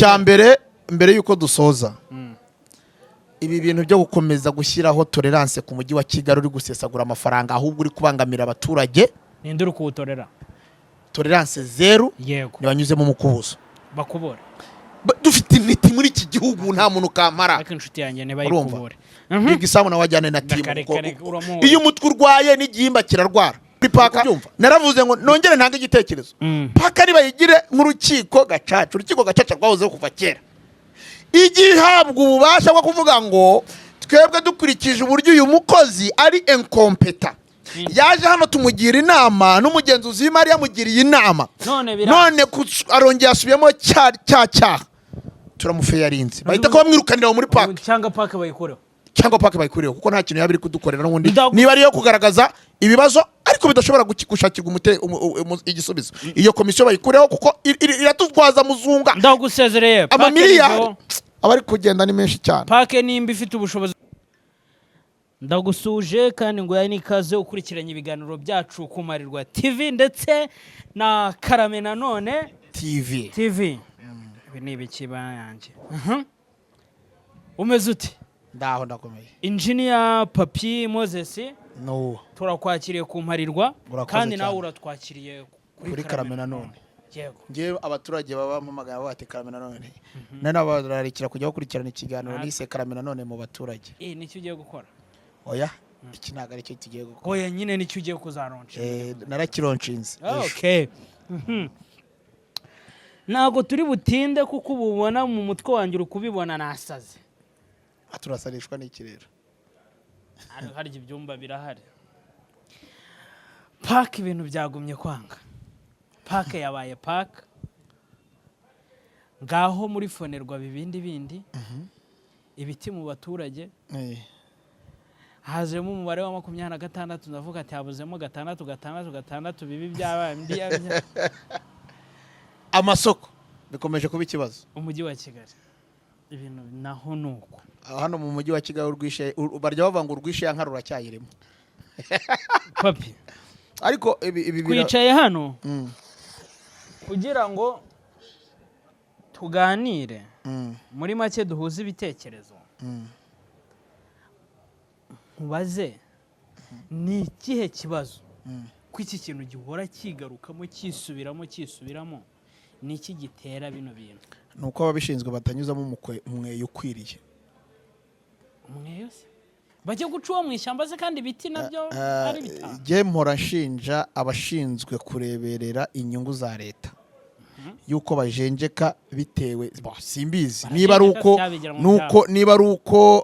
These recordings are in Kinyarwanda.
Cya mbere, mbere y'uko dusoza, ibi bintu byo gukomeza gushyiraho tolerance ku Mujyi wa Kigali uri gusesagura amafaranga, ahubwo uri kubangamira abaturage. Ninde uri kuwutorera? Tolerance zero. Ntibanyuzemo umukubuzo. Bakubura. Dufite intiti muri iki gihugu, nta muntu kampara. Ariko inshuti yanjye ntibayikubure. Big Sam nawe ajyane na team. Reka, kuko reka, uramuzi. Iyo umutwe urwaye n'igihimba kirarwara. Kuri PAC naravuze ngo nongere ntange igitekerezo. PAC nibayigire nk'urukiko gacaca. Urukiko gacaca rwahozeho kuva kera, ijya ihabwa ububasha bwo kuvuga ngo twebwe dukurikije uburyo uyu mukozi ari incompétent, yaje hano tumugira inama, n'umugenzuzi w'imari yamugiriye inama, none bira none arongeye asubiyemo cya cyaha, turamufeyarinze, bahita ko bamwirukanira muri PAC. Cyangwa PAC bayikureho. Cyangwa PAC bayikurireho, kuko nta kintu yaba iri kudukorera n'ubundi. Ndagu- Niba ariyo kugaragaza ibibazo ariko bidashobora gushakirwa igisubizo, iyo komisiyo bayikureho, kuko iratutwaza muzunga. Ndagusezereye. PAC Amamiliyari nivo. aba ari kugenda ni menshi cyane. PAC nimba ifite ubushobozi. Ndagusuje kandi ngo n'ikaze ukurikiranye ibiganiro byacu ku Marirwa TV ndetse na Karame Nanone TV. TV. Ibi ni ibikiba yanjye. Umeze ute? Ndaho, ndakomeye. Injiniya Papi Moses, No. turakwakiriye ku Mparirwa. Urakoze Kandi nawe cyane. uratwakiriye. Kuri Karame Nanone. Yego. Ngewe abaturage baba bampamagara bati "Karame Nanone", nari nabararikira kujya bakurikirana ikiganiro nise "Karame Nanone mu baturage". Eh, nicyo ugiye gukora? Oya, iki ntabwo aricyo tugiye gukora. Oya nyine, nicyo ugiye kuzaronsha. Eh, narakironshinze ejo. Okay. Ntabwo turi butinde, kuko ubu ubona mu mutwe wanjye uri kubibona nasaze. Ah, turasarishwa n'iki rero? Harya ibyumba birahari. PAC, ibintu byagumye kwanga. PAC yabaye PAC. Ngaho muri FONERWA bibindi bindi, ibiti mu baturage, hazemo umubare wa 26. Ndavuga ati habuzemo gatandatu, gatandatu, gatandatu, bibi byabaye Amasoko bikomeje kuba ikibazo. Umujyi wa Kigali ibintu naho ni uko. Hano mu Mujyi wa Kigali urwishe barya bavuga ngo urwishe ya nka ruracyayirimo. Papi, Ariko ibi twicaye hano kugira ngo tuganire, muri make duhuze ibitekerezo. Nkubaze, ni ikihe kibazo ko iki kintu gihora kigarukamo, kisubiramo, kisubiramo? Ni iki gitera bino bintu? Ni uko ababishinzwe batanyuzamo umweyo ukwiriye. Umweyo se bajya guca uwo mu ishyamba se, kandi ibiti nabyo ari bitanu? Jye mpora nshinja abashinzwe kureberera inyungu za leta yuko bajenjeka bitewe simbizi niba ari uko Cyabigira mu nuko niba ari uko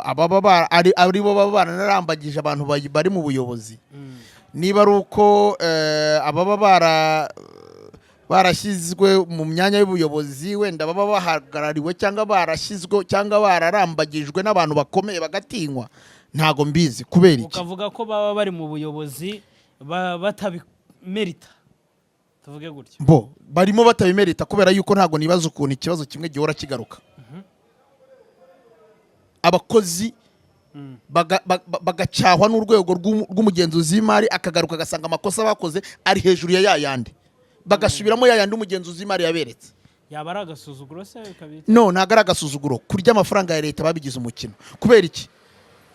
ababa ari bo baba baranarambagije abantu bari mu buyobozi, niba ari uko ababa barashyizwe mu myanya y'ubuyobozi wenda baba bahagarariwe cyangwa barashyizwe cyangwa bararambagijwe n'abantu bakomeye bagatinywa, ntago mbizi kubera iki. Ukavuga ko baba bari mu buyobozi batabimerita, tuvuge gutyo. Bo barimo batabimerita, kubera yuko ntabwo nibaza ukuntu ikibazo kimwe gihora kigaruka, abakozi bagacyahwa n'urwego rw'umugenzuzi w'imari, akagaruka agasanga amakosa bakoze ari hejuru ya yayandi, bagasubiramo yayandi umugenzuzi w'imari yaberetse. Yaba ari agasuzuguro se ukabita? No, ntabwo ari agasuzuguro. Kurya amafaranga ya leta babigize umukino. Kubera iki?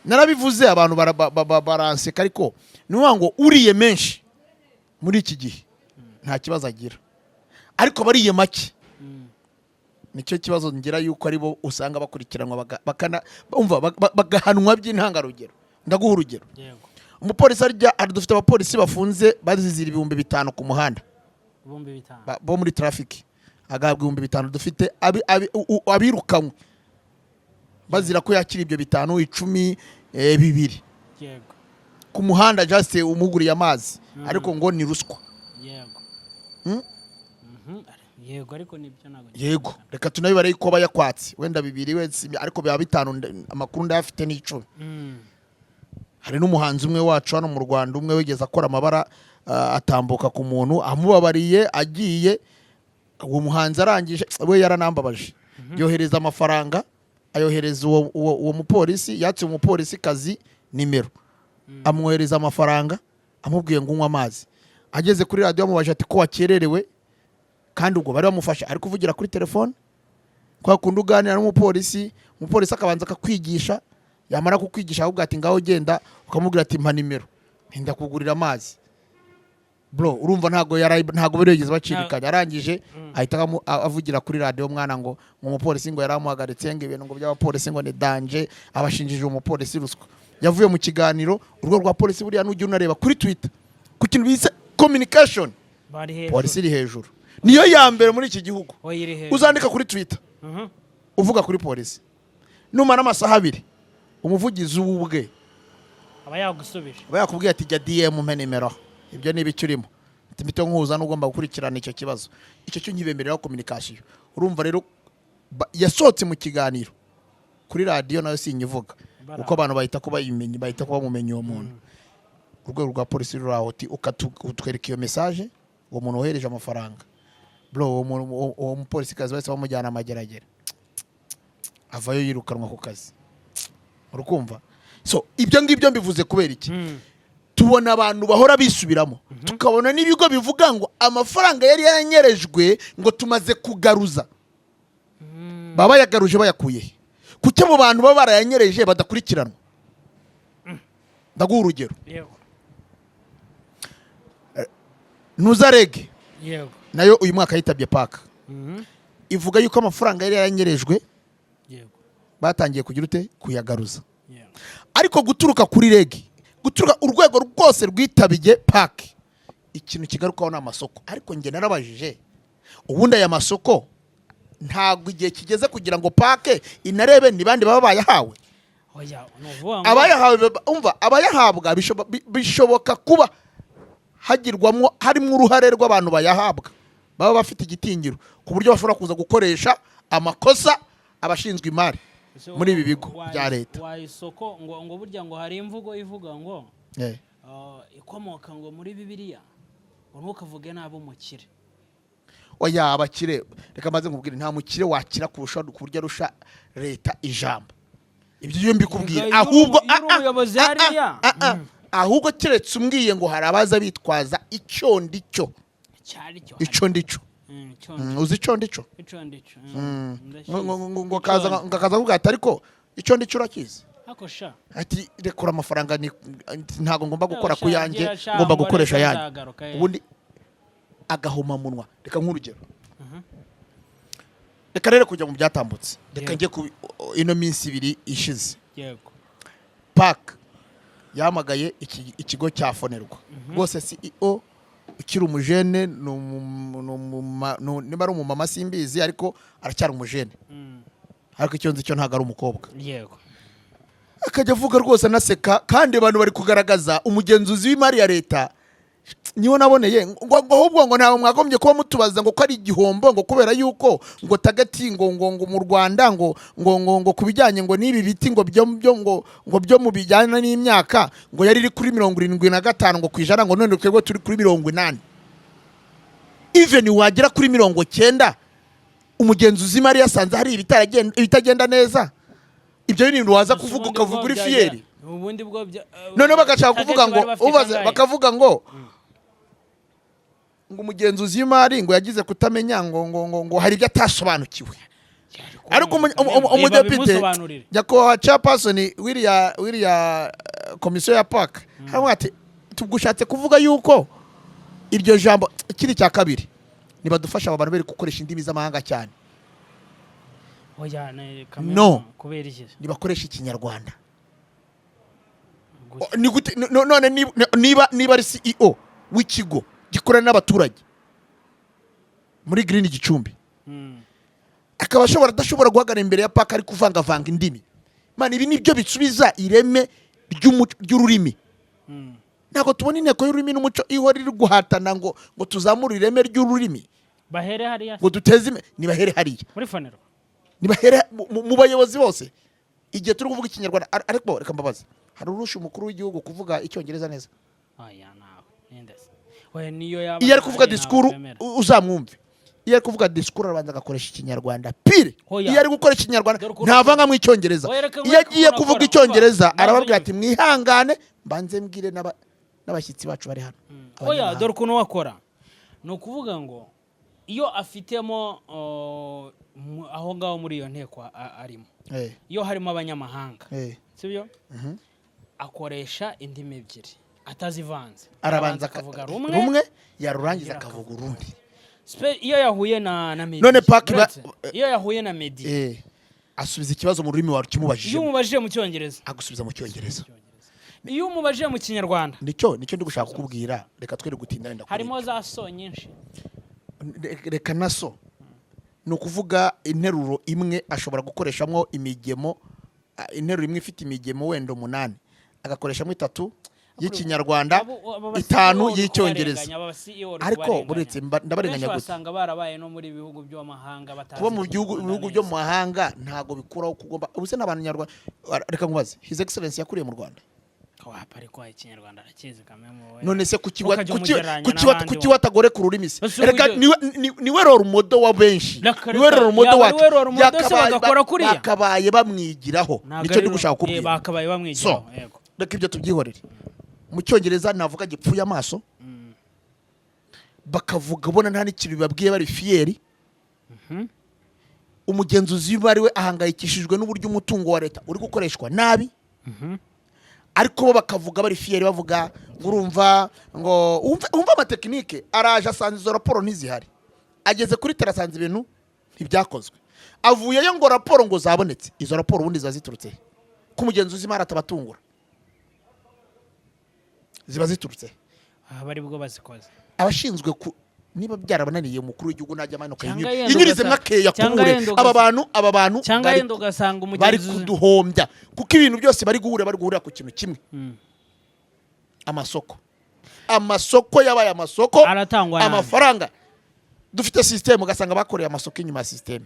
Narabivuze, abantu baranseka, ariko ni ukuvuga ngo uriye menshi muri iki gihe nta kibazo agira, ariko abariye make nicyo kibazo ngira, yuko aribo usanga bakurikiranwa umva, bagahanwa by'intangarugero. Ndaguha urugero. Yego. Umupolisi arya, dufite abapolisi bafunze bazizira 5000 ku muhanda. 5000? Bo muri traffic, agahabwa 5000. Dufite abirukanywe bazira ko yakira ibyo bitanu, 10, 2 ku muhanda, just umuguriye amazi, ariko ngo ni ruswa. Yego. Yego, ariko nibyo ntabwo. Yego, reka tunabibare yuko aba yakwatse wenda bibiri we ariko biba bitanu, amakuru ndayafite ni 10. Hari n'umuhanzi umwe wacu hano mu Rwanda, umwe wigeze akora amabara, atambuka ku muntu amubabariye agiye. Uwo muhanzi arangije, we yaranambabaje, yohereza amafaranga, ayohereza uwo mupolisi yatse umupolisi kazi nimero, amwohereza amafaranga amubwiye ngo unywe amazi. Ageze kuri radiyo amubaje ati ko wakererewe, kandi ubwo bari bamufashe ari kuvugira kuri telefone. Kwa kundi uganira n'umupolisi, umupolisi akabanza akakwigisha, yamara kukwigisha ahubwo ati: "Ngaho genda." Ukamubwira ati: "Mpa nimero, ndakugurira amazi." Bro, urumva ntabwo yari, ntabwo bari bigeze bacirikanya. Arangije ahita avugira kuri radiyo mwana ngo umupolisi ngo yaramuhagaritse, ngo ibintu ngo by'abapolisi ngo ni danger, abashinjije umupolisi ruswa. Yavuye mu kiganiro. Urwego rwa polisi buriya nujya unareba kuri Twitter ku kintu bise communication, Bari hejuru. polisi iri hejuru, niyo ya mbere muri iki gihugu. Oya, iri hejuru. Uzandika kuri Twitter uvuga kuri polisi, numara amasaha 2 umuvugizi w'ubwe aba yagusubije. Aba yakubwiye ati: "Jya DM, umpe nimero, ibyo ni ibiki urimo?" Ati: "Mpite nkuhuza n'ugomba gukurikirana icyo kibazo." Icyo cyo nkibemereraho communication. Urumva rero yasohotse mu kiganiro kuri radiyo, nayo sinyivuga kuko abantu bahita ko bayimenya, bahita ko bamumenya uwo muntu. Urwego rwa polisi ruri aho, uti utwereka iyo message, uwo muntu wohereje amafaranga. Bro, uwo muntu, uwo mupolisikazi bahise bamujyana amageragere, avayo yirukanwa ku kazi. Urukumva? So ibyo ngibyo mbivuze kubera iki? Tubona abantu bahora bisubiramo, tukabona n'ibigo bivuga ngo amafaranga yari yaranyerejwe ngo tumaze kugaruza. Baba bayagaruje bayakuye he? Kuki abo bantu baba barayanyereje badakurikiranwa? Ndaguha urugero. Yego. Nuza REG nayo uyu mwaka yitabye PAC, ivuga yuko amafaranga yari yaranyerejwe batangiye kugira ute? Kuyagaruza. Ariko guturuka kuri REG, guturuka urwego rwose rwitabiye PAC, ikintu kigarukaho ni amasoko. Ariko njye narabajije: ubundi aya masoko ntabwo igihe kigeze kugira ngo PAC inarebe ni bande baba bayahawe? Oya, ni ukuvuga ngo Abayahawe umva, abayahabwa bishoboka kuba hagirwamo, harimo uruhare rw'abantu bayahabwa baba bafite igitinyiro ku buryo bashobora kuza gukoresha amakosa abashinzwe imari Ese muri ibi bigo bya leta. Wa isoko ngo burya ngo hari imvugo ivuga ngo ikomoka ngo muri Bibiliya, ngo ntukavuge nabi umukire. Oya, abakire, reka maze nkubwire, nta mukire wakira kurusha ku buryo arusha leta ijambo. Ibyo iyo mbikubwira Iyo uri ahubwo iyo uri umuyobozi hariya. Ahubwo keretse umbwiye ngo hari abaza bitwaza icyo ndicyo. Cyari cyo. Icyo ndicyo. Icyo Uzi icyo ndicyo? Icyo ndicyo. Ngo kaza, ngo akaza kuvuga ati: "Ariko icyo ndicyo urakizi?" Ako sha. Ati: "Rekura amafaranga, ntabwo ngomba gukora ku Sha, yanjye, gira sha, ngomba ngo gukoresha reka ayanjye." nzagaruka. Ubundi agahomamunwa. Reka nk'urugero, reka rero kujya mu byatambutse, reka njye ku ino minsi 2 ishize. PAC yahamagaye ikigo cya FONERWA rwose. CEO ukiri umujene, niba ari umumama simbizi, ariko aracyari umujene. Ariko icyo nzi cyo ntabwo ari umukobwa. Akajya avuga rwose anaseka, kandi abantu bari kugaragaza umugenzuzi w'imari ya leta niwo naboneye ngo ahubwo ngo ntabwo mwagombye kuba mutubaza ngo ko ari igihombo, ngo kubera yuko ngo target ngo mu Rwanda ngo ku bijyanye ngo n'ibi biti ngo byo ngo byo mu bijyana n'imyaka ngo yari iri kuri 75 ngo ku ijana, ngo none twebwe turi kuri 80. Even wagera kuri 90, umugenzuzi w'imari yasanze hari ibitagenda neza, ibyo ni ibintu waza kuvuga Ubundi ukavuga bwo uri fier. Ubundi bwo Noneho bagashaka target kuvuga ngo bari bafite ubaze kangahe? Bakavuga ngo umugenzuzi w'imari ngo yagize kutamenya, ngo hari ibyo atasobanukiwe. Ariko Reba umudepite bimusobanurire. nyakubahwa chairperson w'iriya komisiyo ya PAC haravuga ati: "Tugushatse kuvuga yuko iryo jambo." Ikindi cya kabiri, nibadufasha aba bantu bari gukoresha indimi z'amahanga cyane. Oya, ne kamera. No. Kubera iki? Nibakoresha Ikinyarwanda. Gute? Ni gute none niba ari CEO w'ikigo gikorana n'abaturage muri Green Gicumbi, akaba ashobora adashobora guhagarara imbere ya PAC ari kuvangavanga indimi? Man, ibi nibyo bisubiza ireme ry'ururimi. Ntabwo tubona Inteko y'Ururimi n'Umuco ihora iri guhatana ngo tuzamure ireme ry'ururimi, Bahere hariya. ngo duteze nibahere hariya. Muri FONERWA. Nibahere mu bayobozi bose igihe turi kuvuga Ikinyarwanda. Ariko reka mbabaze, hari urusha umukuru w'igihugu kuvuga Icyongereza neza? Oya, nawe ninde se? Oya, niyo yaba Iyo ari kuvuga ahari ntabwo disikuru, twemera. uzamwumve iyo ari kuvuga disikuru, arabanza agakoresha Ikinyarwanda pure. Oya. Iyo ari gukoresha Ikinyarwanda, Dore ukuntu ntavangamo Icyongereza. Oya, reka Iyo nkwereke agiye ukuntu kuvuga akora. Icyongereza, Umva, arababwira mbanze ati: "Mwihangane mbanze mbwire n'abashyitsi bacu bari hano, Oya, abanyamahanga." dore ukuntu wakora, ni ukuvuga ngo Iyo afitemo aho ngaho muri iyo nteko arimo, iyo harimo abanyamahanga, sibyo, akoresha indimi ebyiri atazivanze. Arabanza akavuga rumwe, rumwe, yarurangiza yarangira akavuga urundi. Iyo yahuye na Meddy, None Park uretse, iyo yahuye na Meddy, Asubiza ikibazo mu rurimi wawe iyo ukimubajije. umubajije mu Cyongereza, Agusubiza mu Cyongereza. Iyo umubajije mu Kinyarwanda, Nicyo ndi gushaka kukubwira. Reka twere gutinda wenda kuri harimo za so nyinshi. Reka na so, ni ukuvuga interuro imwe ashobora gukoreshamo imigemo, interuro imwe ifite imigemo wenda umunani, agakoreshamo itatu y'Ikinyarwanda, Abo ba itanu CEO uri y'Icyongereza. kubarenganya, aba CEO uri Ariko kubarenganya. buretse ndabarenganya Benshi gute? wasanga barabaye no muri bihugu by'amahanga, batazi Kuba mu gihugu, Ikinyarwanda ibihugu byo mu neza. mahanga ntabwo bikuraho kugomba ubuse n'abantu nyarwanda. Reka nkubaze, His Excellence yakuriye mu Rwanda. Wapa, ariko Ikinyarwanda arakizi kamwe wowe. None se kuki Ntukajye umugereranya n'abandi. Kuki watagore ku rurimi se? Ese Reka, niwe role model wa benshi. Reka, Niwe reka, role model yaba wacu. ari we role model se bagakora kuriya? Bakabaye bamwigiraho. Ntabwo Nicyo ari ndi gushaka kubwira. Bakabaye bamwigiraho, yego. Reka ibyo tubyihorere. Mu Cyongereza navuga gipfuye amaso, bakavuga ubona nta n'ikintu bibabwiye, bari fier. Umugenzuzi w'imari we ahangayikishijwe n'uburyo umutungo wa leta uri gukoreshwa nabi, ariko bo bakavuga bari fier, bavuga ngo urumva ngo wumve amatekinike. Araje asanze izo raporo ntizihari, ageze kuri terrain asanze ibintu ntibyakozwe, avuyeyo ngo raporo ngo zabonetse. Izo raporo ubundi ziba ziturutse he? Ko umugenzuzi w'imari atabatungura, ziba ziturutse he? Aha bari bwo bazikoze. Abashinzwe ku niba byarabananiye, umukuru w'igihugu najya amanuka Cyangwa yenda yinyurize mwakeya cyangwa kubure yenda aba bantu cyangwa yenda ugasanga bari umugenzuzi kuduhombya, kuko ibintu byose bari guhurira ku kintu kimwe: amasoko. Amasoko yabaye amasoko. Aratangwa nande? Amafaranga dufite système, ugasanga bakoreye amasoko inyuma ya système.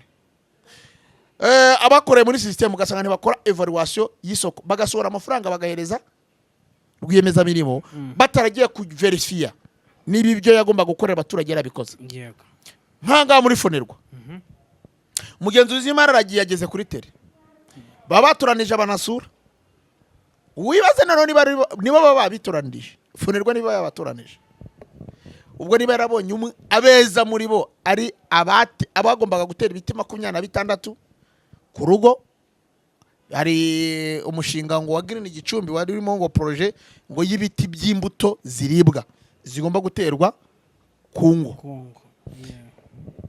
Abakoreye muri système ugasanga ntibakora evaluation y'isoko, bagasohora amafaranga bagahereza rwiyemezamirimo bataragiye kuverifiya niba ibyo yagomba gukorera abaturage yarabikoze. Nk'ahangaha muri FONERWA, umugenzuzi w'imari aragiye, ageze kuri terrain, baba batoranije abanasura. Wibaze noneho niba baba babitoranije, FONERWA niba yabatoranije, ubwo niba yarabonye umwe abeza muri bo ari abagombaga gutera ibiti 26 ku rugo. Hari umushinga ngo wa Green Gicumbi wari urimo ngo projet ngo y'ibiti by'imbuto ziribwa zigomba guterwa ku ngo. Kongo. Yeah.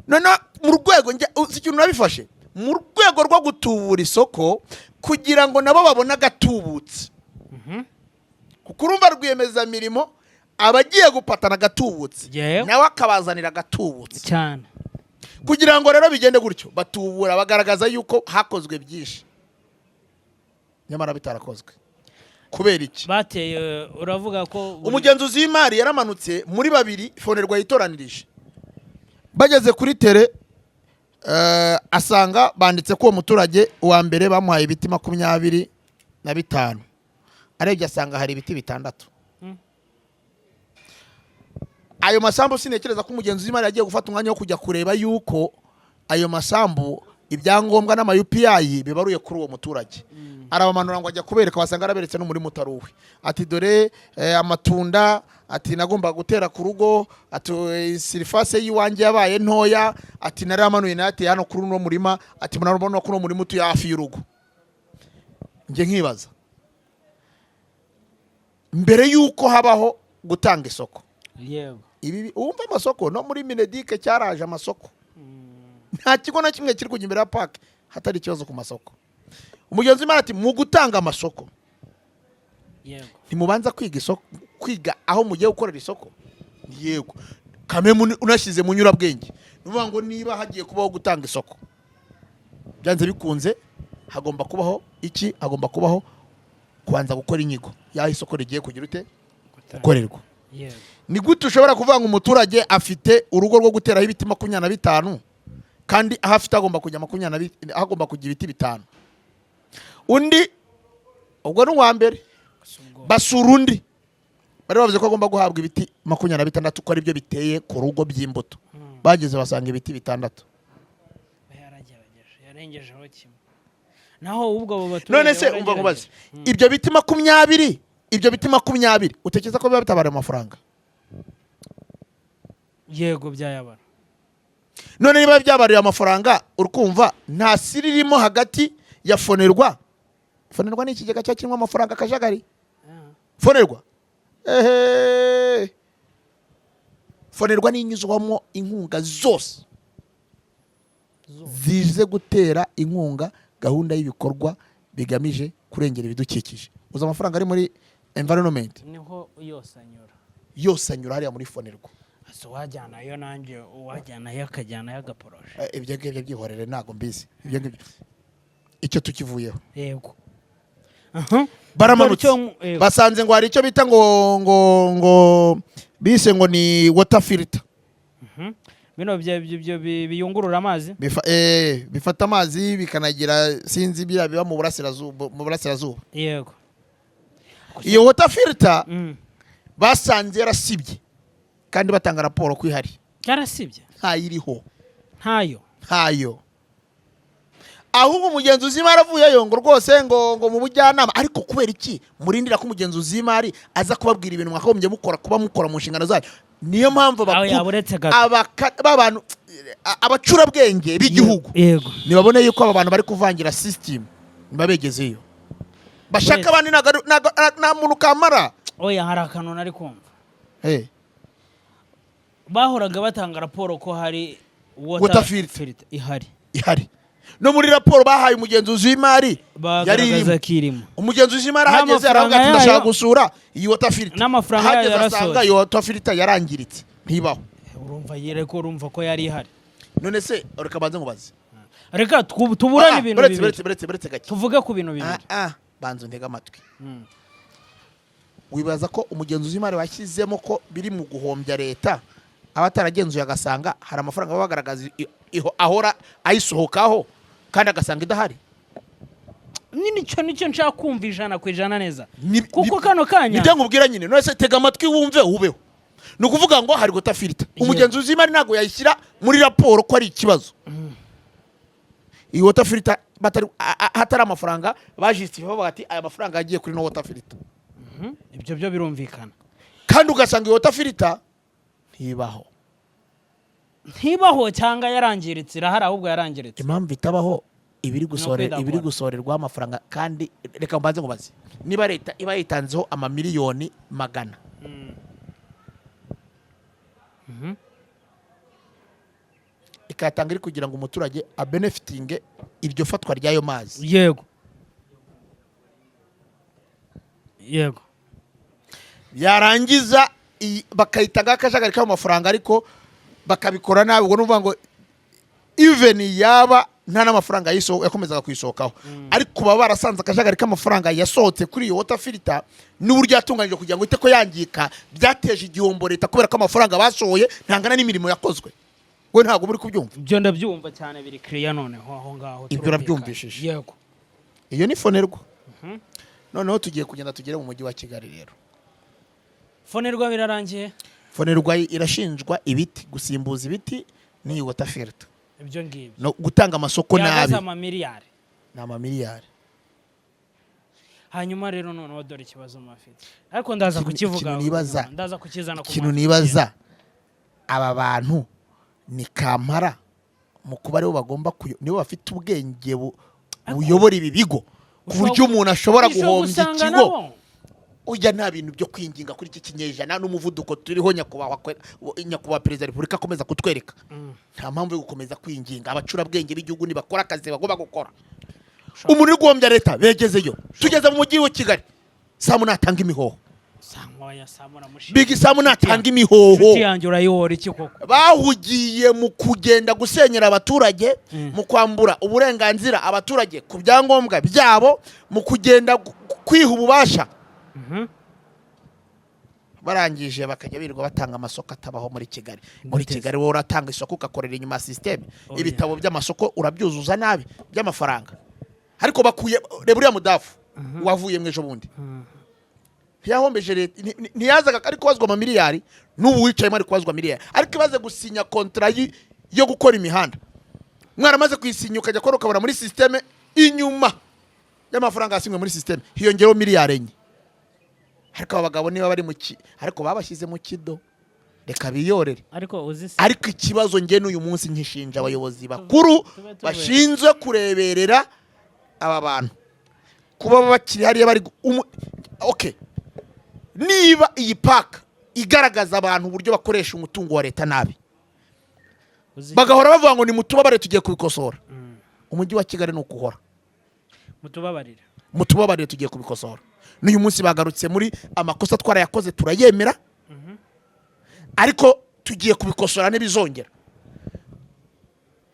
Noneho mu rwego njya uzi ikintu nabifashe mu rwego rwo gutubura isoko kugira ngo nabo babone agatubutse, kuko urumva rwiyemezamirimo aba agiye gupatana agatubutse, nawe akabazanira agatubutse. Cyane. Kugira ngo rero bigende gutyo, batubura bagaragaza yuko hakozwe byinshi, nyamara bitarakozwe. Kubera iki? Bateye, uravuga ko Umugenzuzi w'imari yaramanutse muri babiri FONERWA yitoranirije, bageze kuri terrain, asanga banditse ko uwo muturage wa mbere bamuhaye ibiti 25, arebye asanga hari ibiti bitandatu. Ayo masambu, sintekereza ko umugenzuzi w'imari yagiye gufata umwanya wo kujya kureba yuko ayo masambu ibyangombwa n'ama UPI bibaruye kuri uwo muturage. Arabamanura ngo ajya kubereka, wasanga araberetse n'umurima utari uwe. Ati: "Dore amatunda," ati, "nagombaga gutera ku rugo," ati, "surface y'iwanjye yabaye ntoya," ati, "naramanuye nayateye hano kuri uno murima," ati, "murabona ko uno murima utuye hafi y'urugo." Njye nkibaza, mbere y'uko habaho gutanga isoko, ibi wumva amasoko no muri MINEDUC cyaraje amasoko, nta kigo na kimwe kiri kujya imbere ya PAC hatari ikibazo ku masoko. Umugenzi w'imari ati: "Mu gutanga amasoko, ntimubanza kwiga isoko, kwiga aho mugiye gukorera isoko?" Yego kamwe unashyize mu nyurabwenge, ni ukuvuga ngo niba hagiye kubaho gutanga isoko, byanze bikunze hagomba kubaho iki? Hagomba kubaho kubanza gukora inyigo y'aho isoko rigiye kugira ute, gukorerwa. Ni gute ushobora kuvuga ngo umuturage afite urugo rwo guteraho ibiti 25, kandi aho afite agomba kujya makumyabiri na agomba kujya ibiti bitanu? Undi ubwo ni uwa mbere. Gusa ubwo Basura undi, bari bavuze ko agomba guhabwa ibiti 26, ko aribyo biteye ku rugo by'imbuto. Bageze basanga ibiti bitandatu. Aba yaragerageje, yarengejeho kimwe, naho ubwo abo baturage None se umva nkubaze, ibyo biti 20 utekereza ko biba bitabara amafaranga? Yego, byayabara. None niba byabariye amafaranga, urukumva nta siri irimo hagati ya FONERWA. FONERWA ni ikigega cya kirimo amafaranga akajagari. FONERWA, ehe, FONERWA ni inyuzwamo inkunga zose zize gutera inkunga gahunda y'ibikorwa bigamije kurengera ibidukikije. Uzi amafaranga ari muri environment? Niho yose anyura. Yose anyura hariya muri FONERWA. Ese uwajyanayo, nanjye uwajyanayo akajyanayo agaporoshe? Ibyo ngibyo byihorere, ntabwo mbizi ibyo ngibyo, icyo tukivuyeho. Yego. Aha. Baramanutse. Yego. Basanze ngo hari icyo bita ngo bise ngo ni water filter. Bino biyungurura amazi. Bifata amazi bikanagira, sinzi, biriya biba mu burasirazuba. Iyo water filter basanze yarasibye kandi batanga raporo ko ihari. Cyarasibye? Ntayiriho. Ntayo? Ntayo. Ahubwo umugenzuzi w'imari avuyeyo ngo rwose ngo mu bujyanama. Ariko kubera iki murindira ko umugenzuzi w'imari aza kubabwira ibintu mwakagombye mukora, kuba mukora mu nshingano zanyu? Niyo mpamvu Aho yaba uretse gato. B'abantu abacurabwenge b'igihugu nibabone yuko aba bantu bari kuvangira system, nibabegezeyo bashaka Uretse. abandi. Nta muntu kamara. Oya, hari akantu nari kumva. Bahoraga batanga raporo ko hari water filter. Filter ihari. Ihari, no muri raporo bahaye umugenzuzi w'imari yari Bagaragaza irimo. ko irimo. Umugenzuzi w'imari ahageze aravuga ati N'amafaranga ndashaka yayo- gusura iyi water filter. N'amafaranga yayo Ahageze asanga yarasohotse. iyo water filter yarangiritse, ntibaho. Urumva yere ko urumva ko yari ihari. None se reka banze nkubaze. Reka tuburane Ah, ibintu buretse, bibiri. Buretse, buretse, buretse gake. Tuvuge ku bintu bibiri. Ah, ah, banza untege amatwi. Wibaza ko umugenzuzi w'imari washyizemo ko biri mu guhombya leta aba ataragenzuye agasanga hari amafaranga baba bagaragaza ahora ayisohokaho kandi agasanga idahari? Nyine icyo nicyo nshaka kumva 100% neza, kuko kano kanya Nibyo nkubwira nyine. None se tega amatwi wumve ubeho. Ni ukuvuga ngo hari water filter, umugenzuzi w'imari ntabwo yayishyira muri raporo ko ari ikibazo iyi water filter hatari amafaranga bajisitiye, bavuga ati aya mafaranga yagiye kuri no water filter. Ibyo byo birumvikana. Kandi ugasanga iyo water filter ntibaho. Ntibaho cyangwa yarangiritse? Irahari, ahubwo yarangiritse. Impamvu itabaho, ibiri gusohore kwidakora. Ibiri gusohorerwaho amafaranga. Kandi reka mbanze nkubaze, niba leta iba yitanzeho amamiliyoni magana ikayatanga iri kugira ngo umuturage abenefitinge iryo fatwa ry'ayo mazi, Yego. Yarangiza bakayitanga akajagari k'ayo mafaranga, ariko bakabikora nabi. Ubwo ni ukuvuga ngo even yaba nta n'amafaranga yakomezaga kuyisohokaho, ariko baba barasanze akajagari k'amafaranga yasohotse kuri iyo water filter n'uburyo yatunganyijwe kugira ngo ite ko yangika byateje igihombo leta, kubera ko amafaranga basohoye ntangana n'imirimo yakozwe. We ntabwo muri kubyumva? Ibyo ndabyumva cyane, biri kiriya. Noneho aho ngaho Ibyo turumvikana. urabyumvishije? Yego. Iyo ni FONERWA. Noneho tugiye kugenda tugere mu mujyi wa Kigali rero. FONERWA birarangiye. FONERWA irashinjwa ibiti, gusimbuza ibiti n'iyi water filter. Ibyo ngibyo. No gutanga amasoko Yahagaze nabi. amamiliyari. Ni amamiliyari. Hanyuma rero noneho dore ikibazo mafite, ariko ndaza kukivuga. Ikintu nibaza- Ndaza kukizana ku Ikintu mafite. nibaza, aba bantu ni kampara mu kuba aribo bagomba nibo bafite ubwenge buyobora ibi bigo, ku buryo umuntu ashobora Ushobora guhombya gusanga ikigo? nabo Ujya nta bintu byo kwinginga kuri iki kinyejana n'umuvuduko turiho, nyakubahwa Perezida wa Repubulika akomeza kutwereka, nta mpamvu yo gukomeza kwinginga. Abacurabwenge b'igihugu nibakora akazi bagomba gukora. Umuntu uri guhombya leta begezeyo. Tugeze mu mujyi wa Kigali, Samu natanga imihoho. Samu, Samu uramushima. Big Samu natanga imihoho. Inshuti yanjye, urayihora iki koko? Bahugiye mu kugenda gusenyera abaturage, mu kwambura uburenganzira abaturage ku byangombwa byabo, mu kugenda kwiha ububasha, barangije bakajya birirwa batanga amasoko atabaho muri Kigali. Muri Gute se? Kigali wowe uratanga isoko ugakorera inyuma ya système. Oya. Ibitabo by'amasoko urabyuzuza nabi by'amafaranga. Ariko bakuye, reba uriya mudafu wavuye mu ejo bundi, ntiyahombeje leta? Ntiyazaga ari kubazwa amamiliyari? N'ubu wicayemo ari kubazwa miliyari. Ariko ibaze gusinya contrat yo gukora imihanda, mwaramaze kuyisinya, ukajya kora ukabona muri système, inyuma y'amafaranga yasinywe muri système hiyongereho miliyari 4. Ariko aba bagabo niba bari mu ki, ariko babashyize mu kido. Reka biyorere. Ariko uzi se? Ariko ikibazo njye n'uyu munsi nkishinja abayobozi bakuru tube tuvuye- bashinzwe kureberera aba bantu kuba bakiri hariya bari okay, niba iyi PAC igaragaza abantu uburyo bakoresha umutungo wa leta nabi, Uzi bagahora bavuga ngo nimutubabare, tugiye kubikosora. Umujyi wa Kigali ni ukuhora Mutubabarire. Mutubabarire, tugiye kubikosora. N'uyu munsi bagarutse muri amakosa twarayakoze, turayemera, ariko tugiye kubikosora, ntibizongera.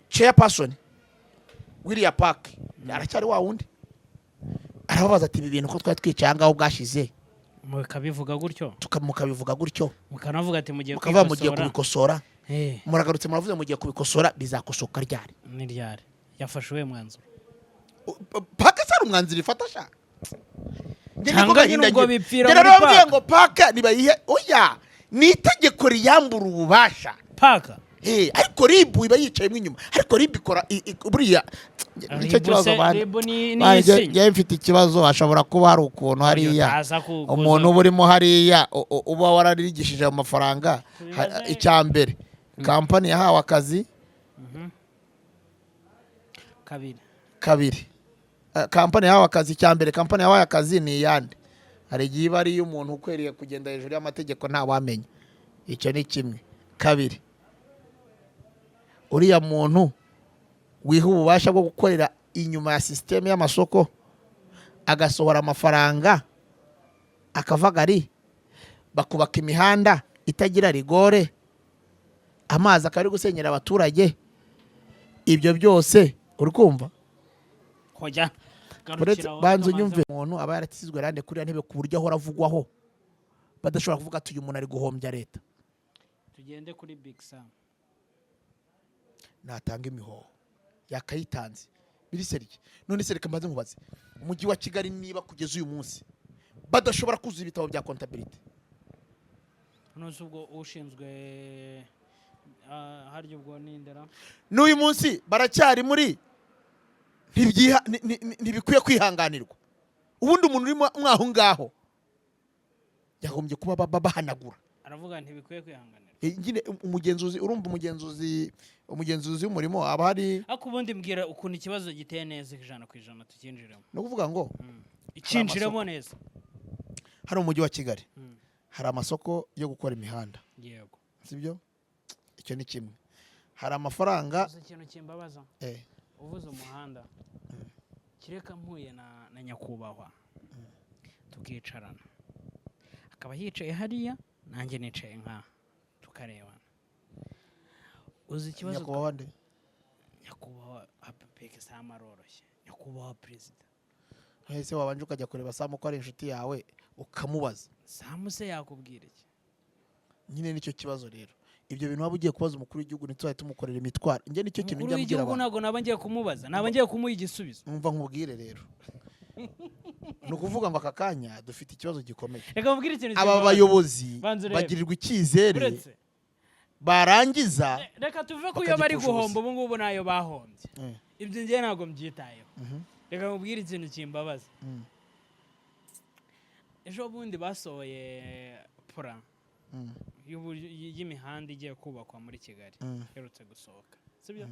Chairperson w'iriya PAC aracyari wa wundi, arababaza ati: "Ibi bintu ko twari twicaye aha ngaho bwashize, Mukabivuga gutyo, mukabivuga gutyo, mukanavuga ati mugiye mukavuga mugiye kwikosora. kubikosora, muragarutse muravuze mugiye kubikosora, bizakosoka ryari?" Ni ryari? Yafashe uwuhe mwanzuro? PAC se hari umwanzuro ifata sha? Njye niko Cyangwa nyine gahinda ubwo ngira. bipfira Njye muri rero bambwiye PAC. ngo PAC nibayihe, oya, ni itegeko riyambura ububasha. PAC. Ariko RIB iba yicayemo inyuma, ariko RIB ikora buriya nicyo RIB kibazo. Se, RIB ni Bana, isinya. njye mfite ikibazo, hashobora kuba hari ukuntu hariya Utaza umuntu uba urimo hariya uba wararigishije ayo mafaranga. Tubibaze. Icya mbere, kampani yahawe akazi. Kabiri. Kabiri, kampani yahawe akazi, icya mbere, kampani yahawe akazi ni iyande? Hari igihe iba ari iy'umuntu ukwiriye kugenda hejuru y'amategeko, ntawamenya. Icyo ni kimwe. Kabiri, uriya muntu wiha ububasha bwo gukorera inyuma ya sisiteme y'amasoko, agasohora amafaranga akavagari, bakubaka imihanda itagira rigore, amazi akaba ari gusenyera abaturage, ibyo byose uri kumva? Kojya. Uretse Garukira aho, banza reka unyumve, umuntu aba yaratizwe rande kuri iriya ntebe ku buryo ahora avugwaho, badashobora kuvuga ati uyu muntu ari guhombya leta. Tugende kuri Big Sam. Natanga imihoho yakayitanze biri sérieux. None se reka mbanze nkubaze, Umujyi wa Kigali niba kugeza uyu munsi badashobora kuzuza ibitabo bya comptabilité, None ubwo ushinzwe harya ubwo ni ndera? N'uyu munsi baracyari muri ntibikwiye kwihanganirwa. Ubundi umuntu urimo mwaho ngaho yagombye kuba bahanagura. Aravuga ntibikwiye kwihanganirwa. Nyine umugenzuzi, urumva umugenzuzi w'umurimo aba hari. Ariko ubundi mbwira ukuntu ikibazo giteye neza 100%, tukinjiremo. Ni ukuvuga ngo Ikinjiremo neza. Hari umujyi wa Kigali, hari amasoko yo gukora imihanda, sibyo? Icyo ni kimwe. Hari amafaranga. Gusa ikintu kimbabaza, uvuze umuhanda, kireka mpuye na nyakubahwa tukicarana, akaba yicaye hariya nanjye nicaye nkaha, tukarebana, uzi ikibazo? Nyakubahwa nde? Nyakubahwa Big Sam aroroshye, nyakubahwa perezida. Ese wabanje ukajya kureba Sam ko ari inshuti yawe, ukamubaza? Sam se yakubwira iki? Nyine nicyo kibazo rero. Ibyo bintu waba ugiye kubaza umukuru w'igihugu, ntituzajye tumukorera imitwaro. Njye nicyo kintu Umukuru njya mbwira w'igihugu abantu. ntabwo naba ngiye kumubaza, naba ngiye kumuha igisubizo. Numva nkubwire rero, ni ukuvuga ngo aka kanya dufite ikibazo gikomeye. Reka nkubwire ikintu Aba kimbabaza. bayobozi Banza urebe. bagirirwa icyizere, Uretse barangiza reka tuve ku yo bari bakagipfusha guhomba ubusa. Ubu ngubu nayo bahombye. Ibyo ngiye ntabwo mbyitayeho. Reka nkubwire ikintu kimbabaza. Ejo bundi basohoye plan y'imihanda igiye kubakwa muri Kigali, iherutse gusohoka, sibyo?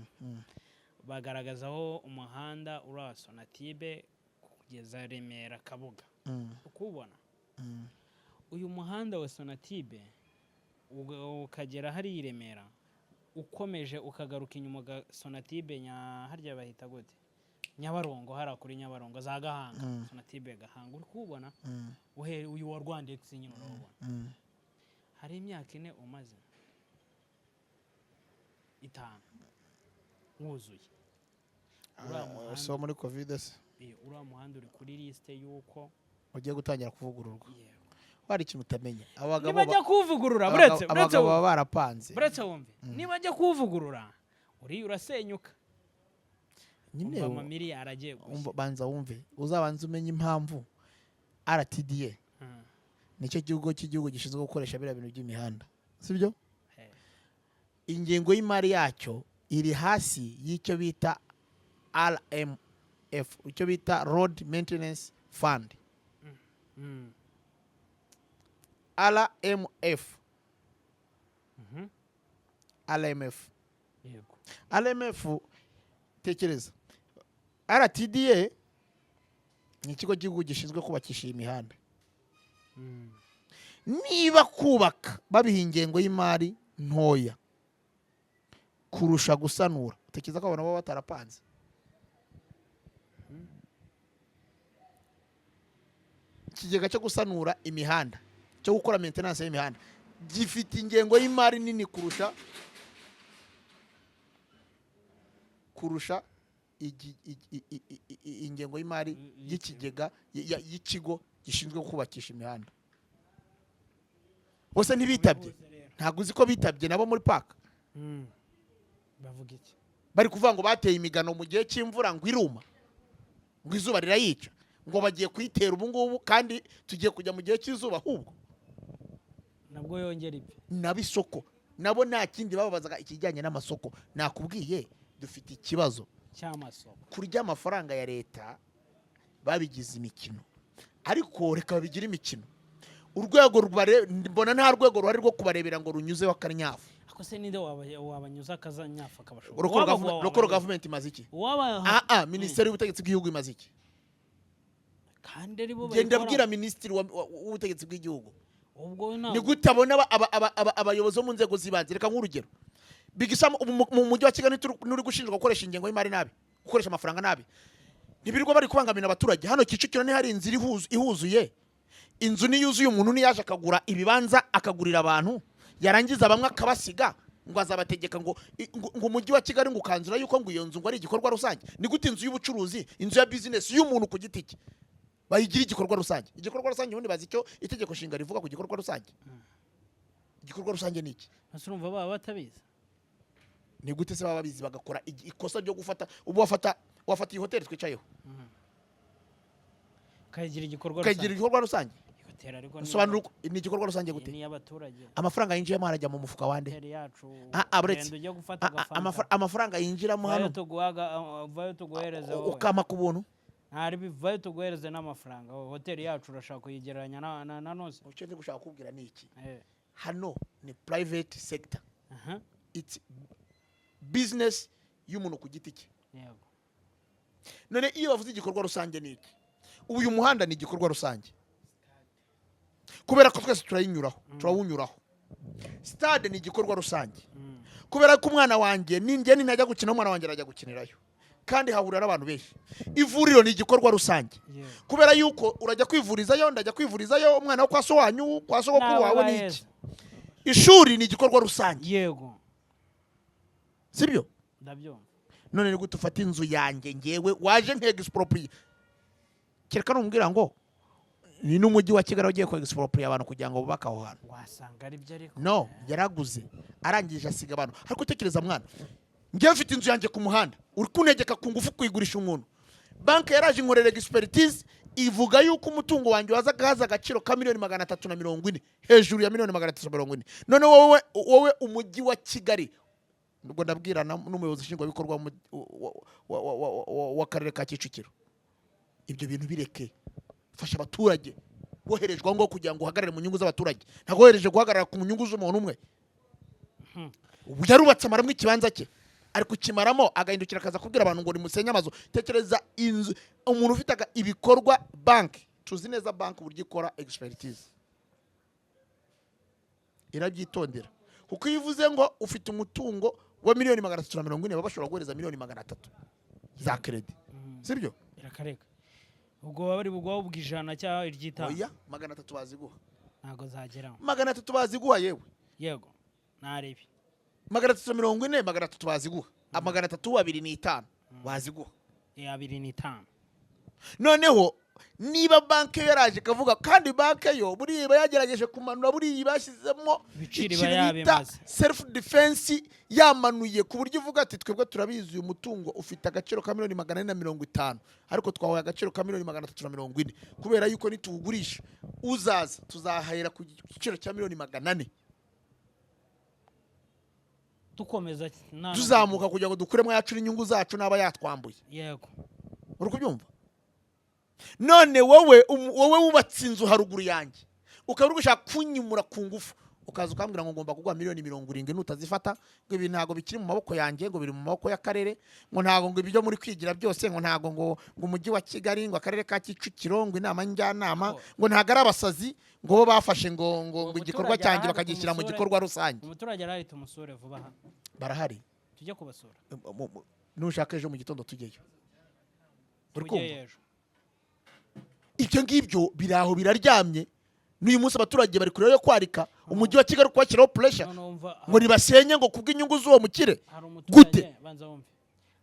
Bagaragaza aho umuhanda uri, Sonatube kugeza Remera Kabuga, ukuwubona. Uyu muhanda wa Sonatube ukagera hariya i Remera, ukomeje ukagaruka inyuma Sonatube harya bahita gute, Nyabarongo, hariya kuri Nyabarongo za Gahanga, Sonatube Gahanga, uri kuwubona? Uhere uyu wa Rwandex nyine urawubona. Hari imyaka 4 umaze, 5 wuzuye uriya muhanda. So muri Covid se? Uriya muhanda uri kuri lisite y'uko Ugiye gutangira kuvugururwa. Yego. Hari ikintu utamenya, abagabo Nibajya kuwuvugurura, buretse buretse abagabo baba barapanze. Buretse wumve, nibajya kuwuvugurura uriya urasenyuka. Nyine Umva, amamiliyari agiye gushya. Banza wumve, uzabanza umenye impamvu RTDA nicyo kigo cy'igihugu gishinzwe gukoresha biriya bintu by'imihanda, sibyo? Ingengo y'imari yacyo iri hasi y'icyo bita RMF, icyo bita Road Maintenance Fund. RMF. RMF. Yego. RMF, tekereza, RTDA ni ikigo cy'igihugu gishinzwe kubakisha iyi mihanda. Niba kubaka babiha ingengo y'imari ntoya kurusha gusanura, tekereza ko abantu baba batarapanze. Ikigega cyo gusanura imihanda, cyo gukora maintenance y'imihanda, gifite ingengo y'imari nini kurusha ingengo y'imari y'ikigega y'ikigo gishinzwe kubakisha imihanda. Bose ntibitabye? Ubihuze rero. Ntabwo uzi ko bitabye nabo muri paka? Bavuga iki? Bari kuvuga ngo bateye imigano mu gihe cy'imvura, ngo iruma, ngo izuba rirayica, ngo bagiye kuyitera ubu ngubu kandi tugiye kujya mu gihe cy'izuba ahubwo. Nabwo yongera ibyo. Nabo isoko, nabo nta kindi bababazaga, ikijyanye n'amasoko. Nakubwiye, dufite ikibazo cy'amasoko. Kurya amafaranga ya leta babigize imikino, ariko reka babigire imikino. Urwego mbona nta rwego ruhari rwo kubarebera ngo runyuzeho akanyafu. Ako se ninde wabanyuza akazanyafu akabashobora? Local government imaze iki? Waba Ah, minisiteri y'ubutegetsi bw'igihugu imaze iki? Kandi ari bo Genda bayikora. bwira minisitiri w'ubutegetsi bw'igihugu. Ubwo Ni ntabwo gute abona abayobozi bo mu nzego z'ibanze? Reka nk'urugero, Big Sam, ubu mu mujyi wa Kigali nturi gushinjwa gukoresha ingengo y'imari nabi, gukoresha amafaranga nabi? Ntibirirwa bari kubangamira abaturage? Hano Kicukiro ntihari inzira ihuzuye? Inzu niyuzuye, umuntu niyaje akagura ibibanza, akagurira abantu, yarangiza bamwe akabasiga, ngo azabategeka ngo umujyi wa Kigali ngo ukanzura yuko ngo iyo nzu ngo ari igikorwa rusange. Ni gute inzu y'ubucuruzi, inzu ya bizinesi y'umuntu ku giti cye bayigira igikorwa rusange? Igikorwa rusange ubundi bazi icyo itegeko nshinga rivuga ku gikorwa rusange? Igikorwa rusange ni iki? Ese urumva baba batabizi? Ni gute se baba babizi bagakora ikosa ryo gufata, ubu wafata iyi hoteli twicayeho Ukayigira igikorwa ukayigira rusange. igikorwa rusange? Hoteli ariko ni Sobanura uko ni igikorwa rusange iyi gute? ni iy'abaturage. Amafaranga yinjiyemo arajya mu mufuka wande? Hoteli yacu. Ah, uretse. Ugenda ujya gufata agafanta. Amafaranga yinjiramo Vayo hano tuguhaga, vayo tuguhereze wowe. Ukama ku buntu. Ntari vayo tuguhereze n'amafaranga wowe. Hoteli yacu urashaka kuyigereranya na nose? Icyo ndi gushaka kukubwira ni iki? Hano ni private sector. It's business y'umuntu ku giti cye. None iyo bavuze igikorwa rusange ni iki? Ubu uyu muhanda ni igikorwa rusange kubera ko twese turayinyuraho, turawunyuraho. Stade ni igikorwa rusange kubera ko umwana wanjye ninjye nintajya gukina, umwana wanjye arajya gukinirayo, kandi hahurira n'abantu benshi. Ivuriro ni igikorwa rusange kubera yuko urajya kwivurizayo, ndajya kwivurizayo, umwana wo kwa so wanyu, kwa sogokuru Nawe wawe ni baheza. iki. Ishuri ni igikorwa rusange. Sibyo? Ndabyumva. None ni gute ufata inzu yanjye, ngewe waje nk'exproprié? Kereka numbwira ngo ni n'umujyi wa Kigali ugiye ku-exproprier abantu kugira ngo bubake aho hantu. Wasanga ari byo ariko. No, yaraguze, arangije asiga abantu. Ariko utekereza mwana, ngewe mfite inzu yanjye ku muhanda, uri kuntegeka ku ngufu kuyigurisha umuntu. Banki yaraje inkorera expertise, ivuga yuko umutungo wanjye waza haza agaciro ka 340,000,000, hejuru ya 340,000,000. None wowe umujyi wa Kigali, ubwo ndabwira n'umuyobozi nshingwabikorwa w'akarere ka Kicukiro, ibyo bintu bireke. Fasha abaturage. Woherejwe aho ngaho kugira ngo uhagarare mu nyungu z'abaturage, ntabwo wohereje guhagarara ku nyungu z'umuntu umwe. Ubu yarubatse, amaramo ikibanza cye, ari kukimaramo, agahindukira akaza kubwira abantu ngo nimusenye amazu. Tekereza inzu umuntu ufite ibikorwa. Banki, tuzi neza banki uburyo ikora expertise, irabyitondera, kuko iyo uvuze ngo ufite umutungo wa 340,000,000, baba bashobora guhereza 300,000,000 za crédit, sibyo? Irakareka, ubwo baba bari buguha ubwo 100 cyangwa iry'itanu. Oya, 300 baziguha. Ntabwo zageramo. 300 baziguha yewe. Yego, ntarebe. 340, 300 baziguha, 300, 2.5 baziguha. 2.5. Noneho niba banki yo yaraje ikavuga, kandi banki yo buriya iba yagerageje kumanura, buriya bashyizemo Ibiciro iba ikintu bita yabimaze. self defense, yamanuye ku buryo ivuga ati: "Twebwe turabizi, uyu mutungo ufite agaciro ka 450,000,000, ariko twahaye agaciro ka 340,000,000 kubera yuko nituwugurisha uzaza tuzahera ku giciro cya 400,000,000." Dukomeza Tuzamuka kugira ngo dukuremo ayacu n'inyungu zacu n'aba yatwambuye. Uri kubyumva? None wowe wubatse inzu haruguru yanjye, ukaba uri gushaka kunyimura ku ngufu. Ukaza ukambwira ngo ngomba kuguha miliyoni 70, nutazifata ngo ibi ntabwo bikiri mu maboko yanjye, ngo biri mu maboko y'akarere, ngo ntabwo ngo ibyo muri kwigira byose, ngo ntabwo ngo umujyi wa Kigali, ngo akarere ka Kicukiro, ngo inama njyanama, ngo ntabwo ari abasazi, ngo bo bafashe ngo Uwo ngo igikorwa muturage cyanjye arahari bakagishyira mu tumusure. gikorwa rusange. Umuturage arahari, tumusure vuba aha. Barahari. Tujye kubasura. Nushaka ejo mu gitondo tujyeyo. Uri kumva? Tujyeyo ejo. Ibyo ngibyo biri aho biraryamye. N'uyu munsi abaturage bari kure yo kwarika umujyi wa Kigali kubashyiraho pressure None wumva ngo nibasenye, ngo kubw'inyungu z'uwo mukire. Hari Gute? umuturage, banza wumve,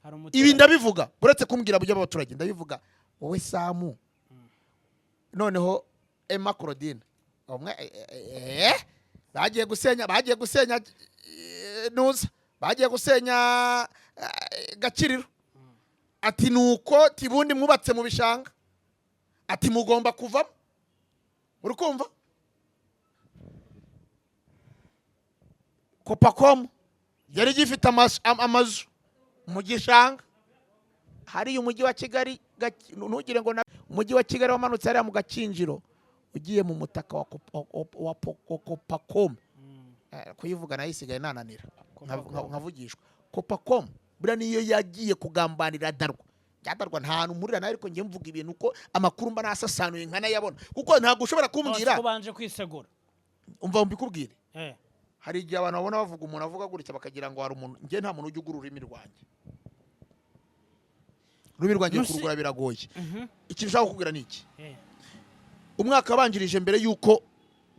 hari Ibi umuturage. ndabivuga uretse kumbwira buryo abaturage, ndabivuga wowe Samu. Noneho Emma Claudine umwe, bagiye gusenya, nuza bagiye gusenya Gakiriro, ati nuko tibundi mwubatse mu bishanga, ati mugomba kuvamo. Uri kumva? Kopacom yari gifite amazu mu gishanga hariya umujyi wa Kigali. Ntugire ngo umujyi wa Kigali wamanutse hariya mu Gakinjiro ugiye mu mutaka wa Kopacom. Kuyivuga nayo isigaye nananira. Nkavugishwa Copacom buriya niyo yagiye kugambanira Darwa. Byadarwa nta hantu mpurira nawe, ariko njye mvuga ibintu uko amakuru mba nasasanuye nkanayabona, kuko ntabwo ushobora kumbwira. Ko banje kwisegura. Umva mbikubwire. Hari igihe abantu babona bavuga, umuntu avuga gutya, bakagira ngo hari umuntu. Njye nta muntu ujya ugura ururimi rwanjye. Ururimi rwanjye kurugura biragoye. Ikintu ushaka kukubwira ni iki? Umwaka wabanjirije mbere y'uko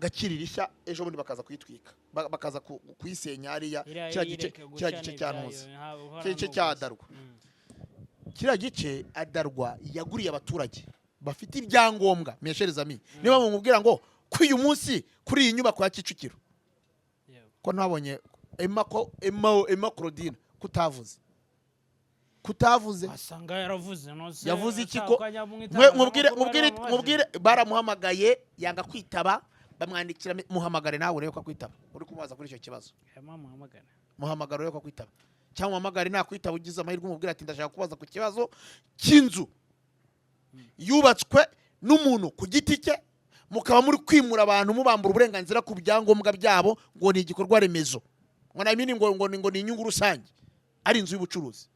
Gakiriro ishya, ejo bundi bakaza kuyitwika, bakaza kuyisenya hariya, Iriya kiriya gice, yireke kiriya gushya gice ni cya ibyayo, Ntuza, nta buhora kiriya gice n'ubusa. cya Darwa. Kiriya gice Adarwa yaguriye abaturage bafite ibyangombwa. Mes chers amis, niba mumubwira ngo ko uyu munsi kuri iyi nyubako ya Kicukiro, ko ntabonye Emma, ko Emma Claudine kutavuze. Wasanga yaravuze no se? Yavuze iki? Ashaka Ko kujya mu mubwire itangazamakuru mubwire baramubajije. Mubwire, baramuhamagaye yanga kwitaba, bamwandikira. Muhamagare nawe urebe ko akwitaba. Uri kumubaza kuri icyo kibazo. Emma muhamagara. Muhamagare urebe ko akwitaba, cyangwa muhamagare nakwitaba ugize amahirwe umubwire ati ndashaka kubaza ku kibazo cy'inzu yubatswe n'umuntu ku giti cye, mukaba muri kwimura abantu mubambura uburenganzira ku byangombwa byabo, ngo ni igikorwa remezo, ngo na mini ngo ni inyungu rusange, ari inzu y'ubucuruzi.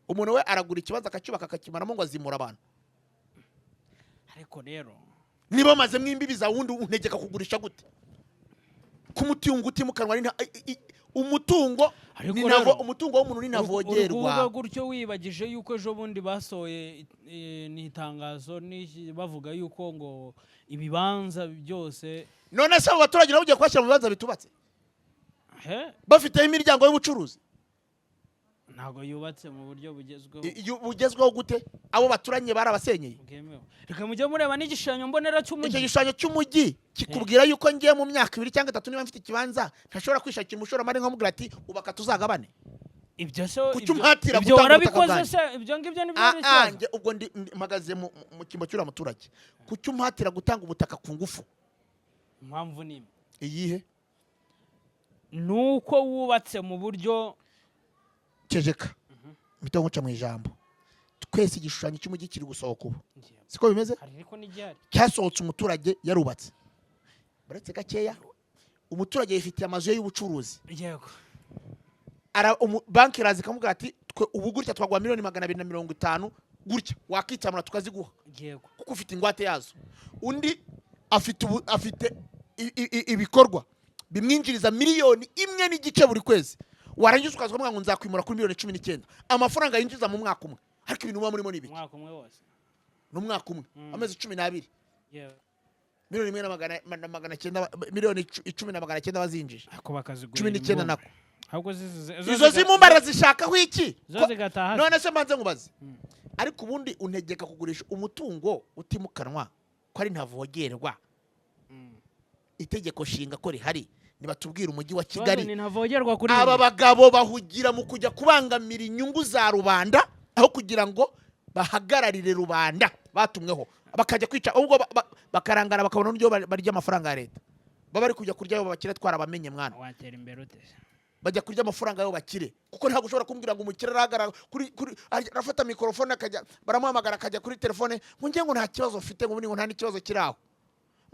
Umuntu we aragura ikibazo akacyubaka akakimaramo, ngo azimura abantu. Ariko rero Niba bamazemo imbibi za wundi, untegeka kugurisha gute ku mutungo utimukanwa? Ari umutungo Ariko ni rero, umutungo w'umuntu ni uri kuvuga ntavogerwa. gutyo wibagije yuko ejo bundi basohoye ni itangazo bavuga yuko ngo ibibanza byose. None se abo baturage nabo ugiye kubashyira mu bibanza bitubatse, He? bafiteho imiryango y'ubucuruzi? Ntabwo yubatse mu buryo bugezweho. Bugezweho gute? Abo baturanye barabasenyeye. Bwemewe. Reka mujye mureba n'igishushanyo mbonera Icyo cy'umujyi. gishushanyo cy'umujyi kikubwira yuko ngiye mu myaka 2 cyangwa 3, niba mfite ikibanza, ntashobora kwishakira umushoramari nkamubwira ati ubaka tuzagabane? Ibyo se Kuki ibyo umuhatira ibyo gutanga ubutaka warabikoze bwanjye? se? Ibyo ngibyo nibyo Ah, ari ah, ikibazo. njye ubwo mpagaze mu cyimbo cy'uriya muturage. Kuki umuhatira gutanga ubutaka ku ngufu? Impamvu ni imwe. Iyihe? Ni uko wubatse mu buryo Ceceka mpita nkuca mu ijambo. Twese igishushanyo cy'umujyi kiri gusohoka ubu, siko bimeze? Hari ariko n'igihari. Cyasohotse umuturage yarubatse. Uretse gakeya, umuturage yifitiye amazu ye y'ubucuruzi. Banki iraza ikamubwira ati twe ubu gutya twaguha miliyoni 250, gutya wakitsamura tukaziguha, kuko ufite ingwate yazo. Undi afite ibikorwa bimwinjiriza miliyoni 1.5 buri kwezi, warangiza ukaza ukamubwira ngo nzakwimura kuri miliyoni 19, amafaranga yinjiza mu mwaka umwe. Ariko ibintu muba murimo ni ibiki? Umwaka umwe wose. Ni umwaka umwe, amezi 12. Miliyoni imwe na magana cyenda, miliyoni 10 na 900 bazinjije. Ako bakazigurira 19 imbumbe. Nako. Ahubwo Izo zimumba arazishakaho iki? Zo zigataha hasi. None se mbanze nkubaze, ariko ubundi untegeka kugurisha umutungo utimukanwa ko ari ntavogerwa, itegeko nshinga ko rihari, nibatubwira umujyi wa Ikibazo Kigali ni ntavogerwa kuri aba ibi. bagabo bahugira mu kujya kubangamira inyungu za rubanda aho kugira ngo bahagararire rubanda batumweho, bakajya kwica ahubwo bakarangara, bakabona uburyo barya amafaranga ya leta. Baba bari kujya kurya ayo bakire, twarabamenye mwana. Watera imbere ute? Bajya kurya amafaranga y'abo bakire, kuko ntabwo ushobora kumbwira ngo umukire arahagarara kuri arafata mikorofone, akajya baramuhamagara akajya kuri telefone ngo njye ngo nta kibazo mfite, ngo ubundi ngo nta n'ikibazo kiri aho,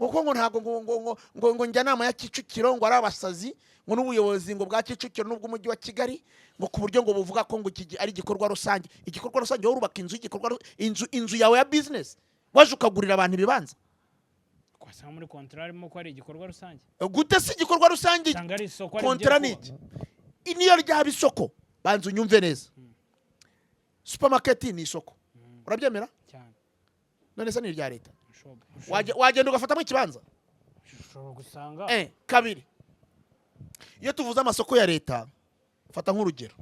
Ngo ngo ntabwo ngo njyanama ya Kicukiro ngo ari abasazi, ngo n'ubuyobozi ngo bwa Kicukiro n'ubw'umujyi wa Kigali, ngo ku buryo ngo buvuga ko ngo iki ari igikorwa rusange. Igikorwa rusange, wowe urubaka inzu y'igikorwa inzu yawe ya business, waje ukagurira abantu ibibanza. Wasanga muri contrat harimo ko ari igikorwa rusange. Gute si igikorwa rusange? Usanga ari isoko, ari Contrat ni ibyo. iki? Niyo ryaba isoko, banza unyumve neza, supermarket ni isoko, urabyemera? Cyane. None se ni irya leta? Ushobora Wagenda ugafatamo ikibanza? Ushobora gusanga. Kabiri, iyo tuvuze amasoko ya leta, fata nk'urugero,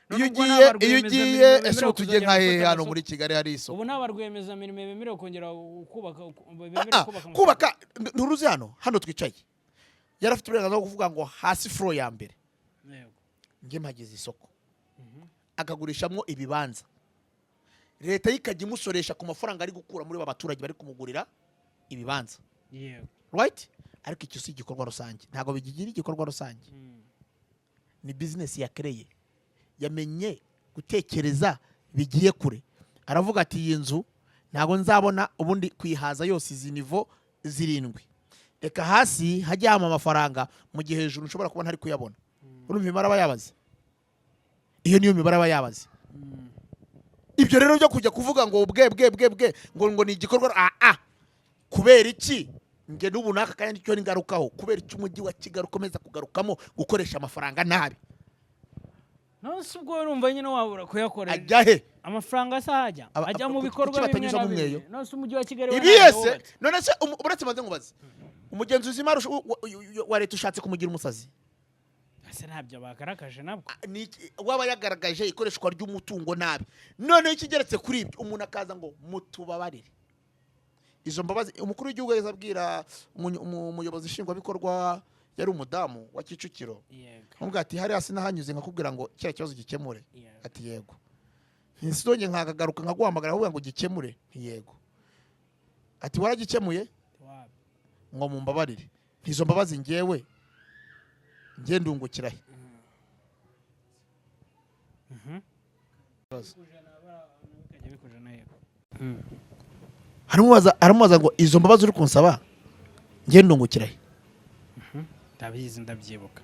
iyo None ubwo ugiye nta iyo barwiyemezamirimo ugiye ese bemerewe ubu tugiye kuzongera nka hehe gufata hano amasoko? muri Kigali hari isoko. Ubu nta barwiyemezamirimo bemerewe kongera kubaka, bemerewe kubaka amasoko. Kubaka, nturuzi hano twicaye, yari afite uburenganzira bwo kuvuga ngo hasi floor ya mbere njye mpageze isoko, akagurishamo ibibanza, leta ye ikajya imusoresha ku mafaranga ari gukura muri ba baturage bari kumugurira ibibanza. Right, ariko icyo si igikorwa rusange, ntabwo bikigira igikorwa rusange. Ni business yakereye, yamenye gutekereza bigiye kure, aravuga ati: "Iyi nzu ntabwo nzabona ubundi kuyihaza yose, izi niveau zirindwi, reka hasi hajye hama amafaranga mu gihe hejuru nshobora kuba ntari kuyabona." Urumva imibare aba yabaze? Iyo niyo mibare aba yabaze. Ibyo rero byo kujya kuvuga ngo bwe bwe bwe bwe ngo ni igikorwa, kubera iki? Njye n'ubu n'aka kanya nicyo ngarukaho: kubera iki umujyi wa Kigali ukomeza kugarukamo gukoresha amafaranga nabi? None se ubwo urumva nyine wabura kuyakoresha? Ajya he? Amafaranga se ahajya ajya mu bikorwa kuki bimwe batanyuzamo na bimwe. umweyo? None se umujyi wa Kigali we Ibi ntabwo yese wubatse? None se uretse maze nkubaze, umugenzuzi w'imari wa leta ushatse kumugira umusazi? Ese ntabyo bagaragaje nabwo? Waba yagaragaje ikoreshwa ry'umutungo nabi. Noneho ikigeretse kuri ibyo, umuntu akaza ngo mutubabarire. Izo mbabazi umukuru w'igihugu yahise abwira umuyobozi nshingwabikorwa, yari umudamu wa Kicukiro, amubwira ati: "Hariya sinahanyuze nkakubwira ngo kiriya kibazo gikemure?" Ati: "Yego." "Ntisinongeye nkakagaruka nkaguhamagara ahubwo ngo gikemure?" "Ntiyego." Ati: "Waragikemuye?" Wapi. Ngo mumbabarire. Ntizo mbabazi, ngewe nge ndungukira he? Bikajya bikujana, yego. Aramubaza ngo: "Izo mbabazi uri kunsaba, nge ndungukira he?" Ndabizi, ndabyibuka.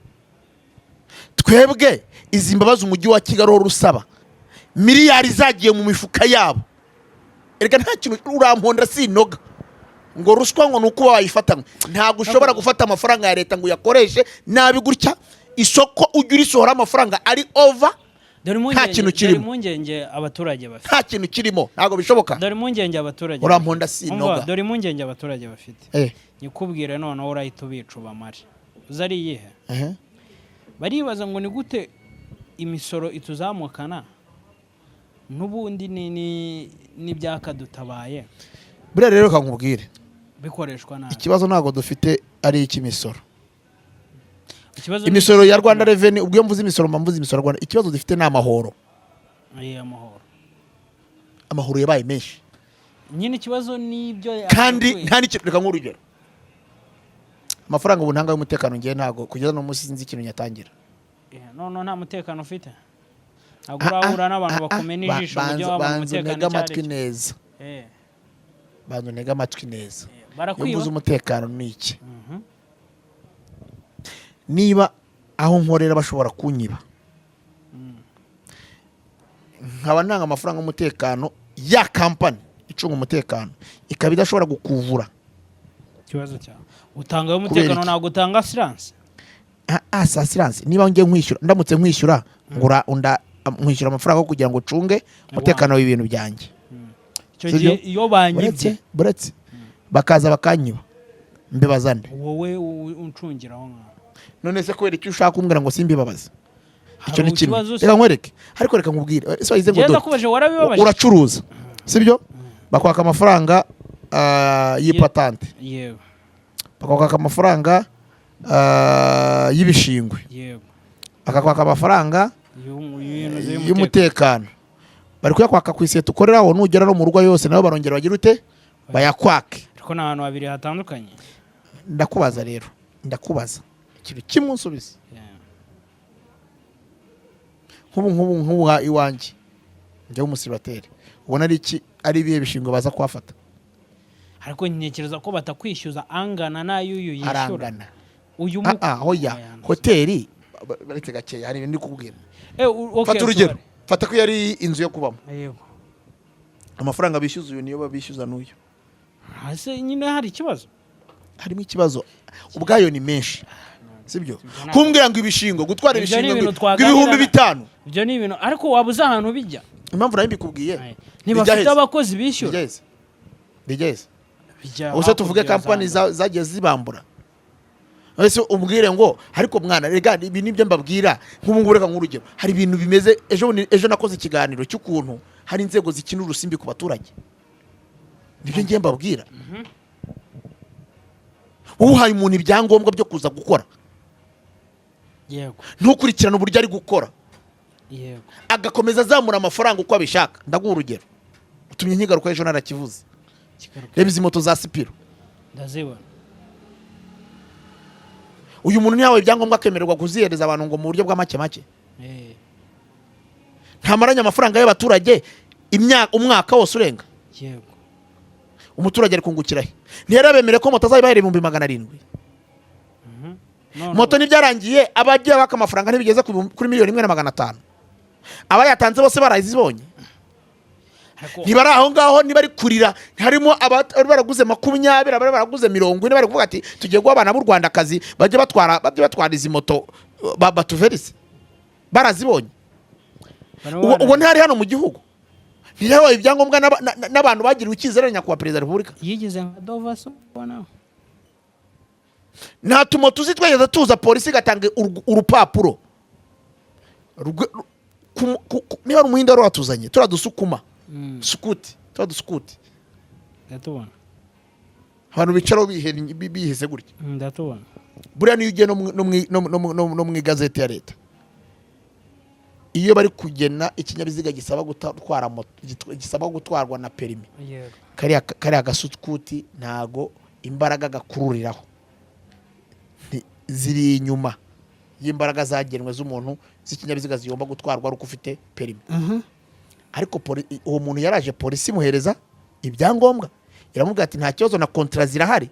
Twebwe izi mbabazi umujyi wa Kigali uhora usaba, miliyari zagiye mu mifuka yabo. Erega nta kintu uramponda sinoga ngo ruswa, ngo ni uko wayifatanywe. Ntabwo ushobora gufata amafaranga ya leta ngo uyakoreshe nabi gutya. Isoko ujya urisohora amafaranga ari over. Dore Nta impungenge, kintu dore kirimo. impungenge abaturage bafite. Nta kintu kirimo, ntabwo bishoboka. Dore impungenge abaturage Uramponda bafite. sinoga. Umva, dore impungenge abaturage bafite. Nyikubwire noneho, urahita ubica ubamare. Uzi ari iyihe? Ehe. Baribaza ngo ni gute imisoro ituzamukana n'ubundi n'ibyakadutabaye Buriya rero reka nkubwire, bikoreshwa nabi. ikibazo ntabwo dufite ari icy'imisoro. Ikibazo ni Imisoro ya Rwanda Revenue, ubwo iyo mvuze imisoro mba mvuze imisoro ya Rwanda. Ikibazo dufite ni amahoro. Amahoro. Amahoro yabaye menshi. Nyine ikibazo ni ibyo Kandi yagakuye. nta n'ikintu. Reka nk'urugero, amafaranga ubu ntanga y'umutekano, ngewe ntabwo kugeza no munsi sinzi ikintu nyatangira. None nta mutekano ufite? Ntabwo urahura n'abantu bakumena ijisho mu byo Banza wabona banza umutekano untege icyo ari amatwi cyo? neza. Banza untege amatwi neza. Iyo Barakwiba. mvuze umutekano ni iki? Niba aho nkorera bashobora kunyiba, nkaba ntanga amafaranga y'umutekano, ya kampani icunga umutekano ikaba idashobora gukuvura. Ikibazo cyawe, utanga umutekano, Iki? ntabwo utanga assurance. Ah, assurance, niba ngiye nkwishyura, ndamutse nkwishyura, ngura unda nkwishyura amafaranga yo kugira ngo ucunge umutekano w'ibintu byanjye. Icyo Sibyo? gihe iyo banyibye, Buretse bakaza bakanyiba, mbibaza nde? Wowe uncungira aho ngaho. None se kubera icyo ushaka kumbwira ngo simbibabaze? Icyo Hari ni kimwe. ikibazo se? Reka nkwereke, ariko reka nkubwire, ese wagize ngo Ngenda dore kubaje, warabibabaje. uracuruza, sibyo? Bakwaka amafaranga y'ipatante, bakakwaka amafaranga y'ibishingwe, bakakwaka amafaranga y'umutekano. y'umutekano. Bari kuyakwaka ku iseta ukoreraho, nugera no mu rugo yose nabo barongera bagira ute? Bayakwake. Ariko ni ahantu habiri hatandukanye. Ndakubaza rero, ndakubaza ikintu kimwe unsubiza. Nk'ubu nka iwanjye njya w'umusiribateri, ubona ari iki, ari ibihe bishingwe baza kuhafata? Ariko ntekereza ko batakwishyuza angana n'ay'uyu yishyura. Arangana. Uyu Ah, ah, hoya. Oya, Hoteli, baretse gakeya, hari ibintu ndi kubwira. Okay, Fata urugero, sorry. fata ko yari inzu yo kubamo. Amafaranga bishyuza uyu niyo babishyuza n'uyu. Hasi nyine hari ikibazo. Harimo ikibazo, ubwayo ni menshi, sibyo? Kumbwira ngo ibishingo, gutwara Ibyo ni ibishingo ibintu ngo twaganira 5000. Ibyo ni ibintu, ariko waba uzi ahantu bijya? Impamvu nayo mbikubwiye, Ntibafite bijya heza. abakozi bishyura. Bijya heza, bijya heza. Bijya Ubuse tuvuge hakurya ya kampani za- zagiye zibambura ese? Umbwire ngo ariko mwana, rega ibi nibyo mbabwira. Nk'ubu ngubu, reka nk'urugero, hari ibintu bimeze ejo bundi. Ejo nakoze ikiganiro cy'ukuntu hari inzego zikina urusimbi ku baturage. Nibyo ngiye mbabwira. Wowe uhaye umuntu ibyangombwa byo kuza gukora, ntukurikirane uburyo ari gukora, agakomeza azamura amafaranga uko abishaka. Ndaguha urugero, utumye nkigaruka, ejo narakivuze. Kigaruka. Reba izi moto za Sipiro. Ndazibona. Uyu muntu ntiyahawe ibyangombwa, akemererwa kuzihereza abantu ngo mu buryo bwa make make. Ntamaranye amafaranga y'abaturage imyaka, umwaka wose urenga. Umuturage ari kungukira he? Ntiyarabemereye ko moto azayibahera 700,000? None Moto ntibyarangiye, abagiye baka amafaranga ntibigeze kuri 1,500,000? Abayatanze bose barazibonye. Ariko Ntibari aho ngaho, ntibari kurira? Harimo abari baraguze 20, abari baraguze 40, bari kuvuga ati tugiye guha abana b'u Rwanda akazi, bajye batwara izi moto, batuverise. Barazibonye. Barimo Ubu ntihari hano mu gihugu, ntiyabaye ibyangombwa n'abantu bagiriwe icyizere na nyakubahwa perezida wa repubulika. Yigize nka Dova se ubona? Nta tumoto uzi twigeze tuza, polisi igatanga urupapuro niba ari umuhinde wari watuzanye, turiya dusukuma sukuti, turiya dusukuti. Ndatubona. Abantu bicaraho bihese gutya. Ndatubona. Buriya niyo ugiye no mu igazeti ya leta, iyo bari kugena ikinyabiziga gisaba gutwara moto, gisaba gutwarwa na perimi, kariya gasukuti ntago imbaraga gakururiraho ziri inyuma y'imbaraga zagenwe z'umuntu z'ikinyabiziga zigomba gutwarwa ari uko ufite perimi. Ariko uwo muntu yaraje, polisi imuhereza ibyangombwa, iramubwira ati nta kibazo, na kontara zirahari,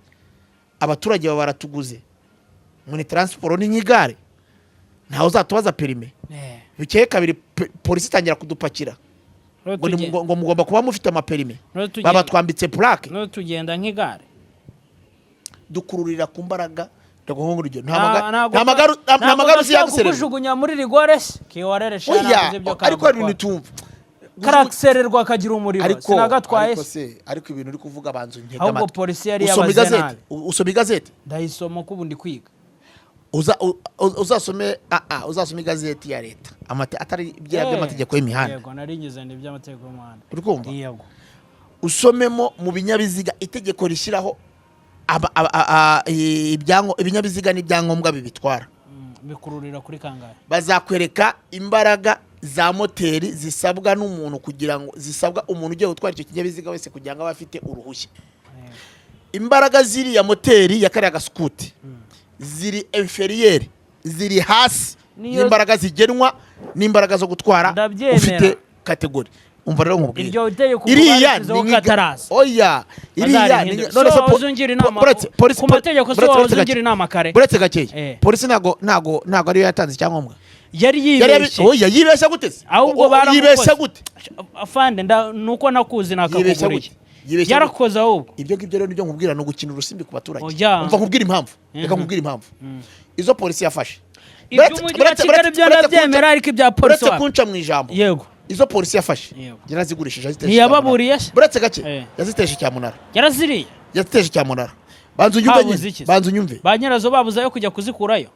abaturage baba baratuguze muri transport, ni nk'igare, ntawe uzatubaza perime. Bukeye kabiri, polisi itangira kudupakira Rero ngo ngo mugomba kuba mufite amaperime. Rero Baba twambitse plaque. Rero tugenda nk'igare. Dukururira ku mbaraga. Ndaguha urugero, nta Ntabwo nta magare, nta ntabwo magare uzi gashobora yaguserera. Kukujugunya muri rigore se kiwarere sha? Oya. Nabuze ibyo Ariko hari ibintu kagukora. tumva. Karakisererwa akagira umuriro. Ariko Sinagatwaye ariko se. Se ariko ibintu uri kuvuga, banza untege Ahubwo amatwi. polisi yari Usoma yabaze igazeti? nabi. Usoma igazeti? Ndayisoma ko ubu ndi kwiga. Uzasome, uzasome igazeti ya leta, atari ibya by'amategeko y'imihanda. Yego, nari ngize ni iby'amategeko y'umuhanda. Uri kumva? Yego. Usomemo mu binyabiziga, itegeko rishyiraho ibinyabiziga n'ibyangombwa bibitwara. Bikururira kuri kangahe? Bazakwereka imbaraga za moteri zisabwa n'umuntu kugira ngo, zisabwa umuntu ugiye gutwara icyo kinyabiziga wese kugira ngo abe afite uruhushya. Imbaraga ziriya moteri ya kariya gasukuti ziri inférieur, ziri hasi y'imbaraga zigenwa n'imbaraga zo gutwara Ndabyemera. ufite catégorie. Umva rero nkubwire, Iryo tegeko iriya barishyizeho ni kataraza. Oya, iriya ni Bazarihindura. none se So wahoze ungira inama polisi ku mategeko, so buretse wahoze gake. ungira inama kare. Buretse gakeya. Polisi ntago ariyo yatanze icyangombwa. Yari Yari yibeshye. Oya, yibeshya gute se? Ahubwo baramukoze. Yibeshya gute? Afande, nuko nakuzi Yibeshya nakakuguriye. gute? Yibeshya gute? Yarakoze ahubwo. Ibyo ngibyo rero nibyo nkubwira, ni ugukina urusimbi ku baturage. Oya. Umva nkubwire impamvu, reka nkubwire impamvu izo polisi yafashe. Iby'umujyi wa Kigali byo ndabyemera, ariko ibya polisi Uretse wapi? kunca mu ijambo, izo polisi yafashe yarazigurishije, aziteje Ntiyababuriye cyamunara. se? Buretse gake. Yaziteje cyamunara. Yaraziriye. Yaziteje cyamunara. Banza unyumve Habuze nyine. iki se? Banza unyumve. Ba nyirazo babuze ayo kujya kuzikurayo.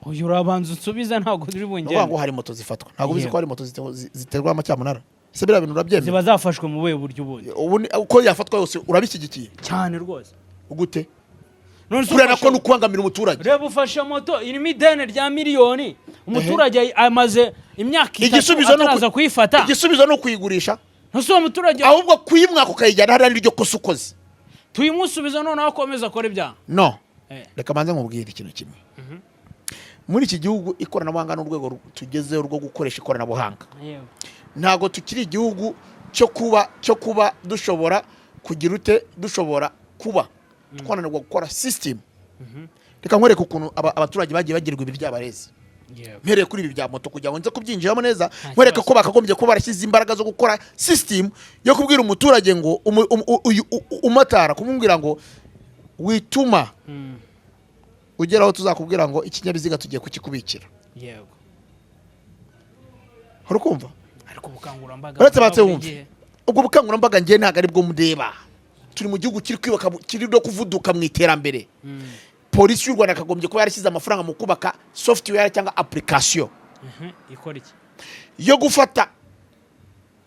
Uyu urabanza unsubize, ntabwo uri Ni ukuvuga bungende. ngo hari moto zifatwa, ntabwo ubizi ko hari moto ziterwa amacyamunara ese? Biriya bintu urabyemera? Ziba zafashwe mu buhe buryo ubundi? Ubu uko yafatwa yose urabishyigikiye? Cyane rwose. Gute? None se Kuriya nako ufashe- ni ukubangamira umuturage. Reba, ufashe moto irimo ideni rya miliyoni, umuturage amaze imyaka 3 Igisubizo ni ataraza kuyifata. Igisubizo ni ukuyigurisha. Ntuse uwo muturage? Ahubwo kuyimwaka ukayijyana hariya niryo kosa ukoze. Tuyimusubiza noneho akomeza akora ibyaha. No. Reka manze nkubwire ikintu kimwe. Muri iki gihugu, ikoranabuhanga n'urwego tugezeho rwo gukoresha ikoranabuhanga, ntabwo tukiri igihugu cyo kuba dushobora kugira ute, dushobora kuba twananirwa gukora system. Reka nkwereke ukuntu abaturage bagiye bagirwa ibiryabarezi. Mpereye kuri ibi bya moto kugira ngo nze kubyinjiramo neza, nkwereke kibazo. ko bakagombye kuba barashyize imbaraga zo gukora system yo kubwira umuturage ngo uyu umumotari, kumubwira ngo wituma ugera aho tuzakubwira ngo ikinyabiziga tugiye kukikubikira. Uri kumva? Ariko ubukangurambaga Uretse buba batse buri wumve. gihe. Ubwo bukangurambaga njye ntabwo ari bwo mureba. Turi mu gihugu kiri kwiyubaka, kiri no kuvuduka mu iterambere. Polisi y'u Rwanda yakagombye kuba yarashyize amafaranga mu kubaka software cyangwa application Ikora iki? yo gufata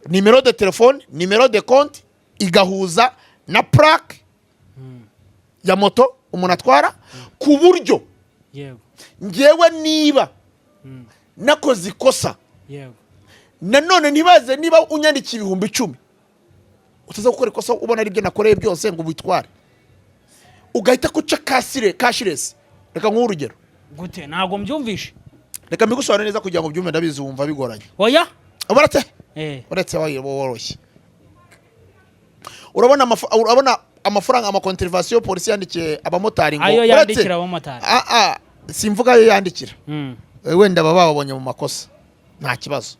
numéro de téléphone, numéro de compte, igahuza na plaque ya moto umuntu atwara, ku buryo ngewe niba nakoze ikosa, nanone ntibaze niba unyandikiye 10,000, utaza gukora ikosa ubona aribyo nakoreye byose ngo witware, ugahita kuca kasire cashless. Reka nguhe urugero. Gute? Ntabwo mbyumvishe. Reka mbigusobanure neza kugira ngo ubyumve, ndabizi wumva bigoranye. Oya. Uretse uretse woroshye, urabona amafaranga, ama contravention polisi yandikiye abamotari ngo Ayo uretse- yandikira abamotari. Ah, ah, simvuga ayo yandikira. Wenda baba bababonye mu makosa, nta kibazo.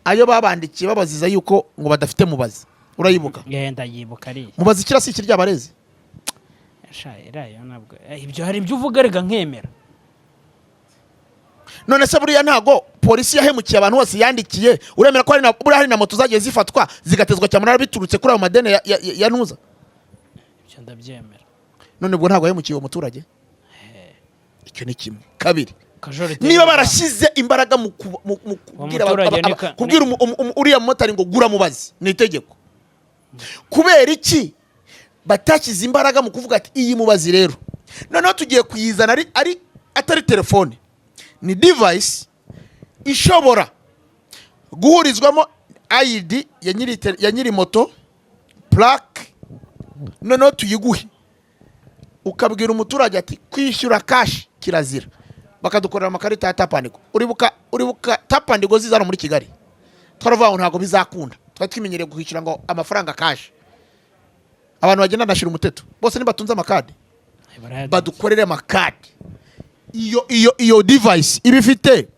Ayo babandikiye babaziza yuko ngo badafite mubazi, urayibuka? Ngenda yibuka ariya. Mubazi kira si ikiryabarezi? Sha, iriya ntabwo ibyo, hari ibyo uvuga reka nkemera. None se buriya ntago polisi yahemukiye abantu bose yandikiye? Uremera ko hari na buriya hari na moto zagiye zifatwa zigatezwa cyamunara biturutse kuri ayo madeni ya ntuza? Ibyo ndabyemera. None ubwo ntabwo yahemukiye uwo muturage? Icyo ni kimwe. Kabiri, Kajorite niba barashyize imbaraga mu kubwira muturage kubwira uriya mumotari ngo gura mubazi ni itegeko, kubera iki batashyize imbaraga mu kuvuga ati iyi mubazi rero noneho tugiye kuyizana ari atari telefone, ni device ishobora guhurizwamo ID ya nyiri moto, plaque, noneho tuyiguhe, ukabwira umuturage ati kwishyura cash kirazira, bakadukorera amakarita ya tap and go. Uribuka tap and go ziza hano muri Kigali, twaravuga ngo ntabwo bizakunda. Twari twimenyereye kwishyura ngo amafaranga cash, abantu bagenda nashyira umuteto bose ntibatunze amakadi. Barayaduha. Badukorere amakadi, iyo device iba ifite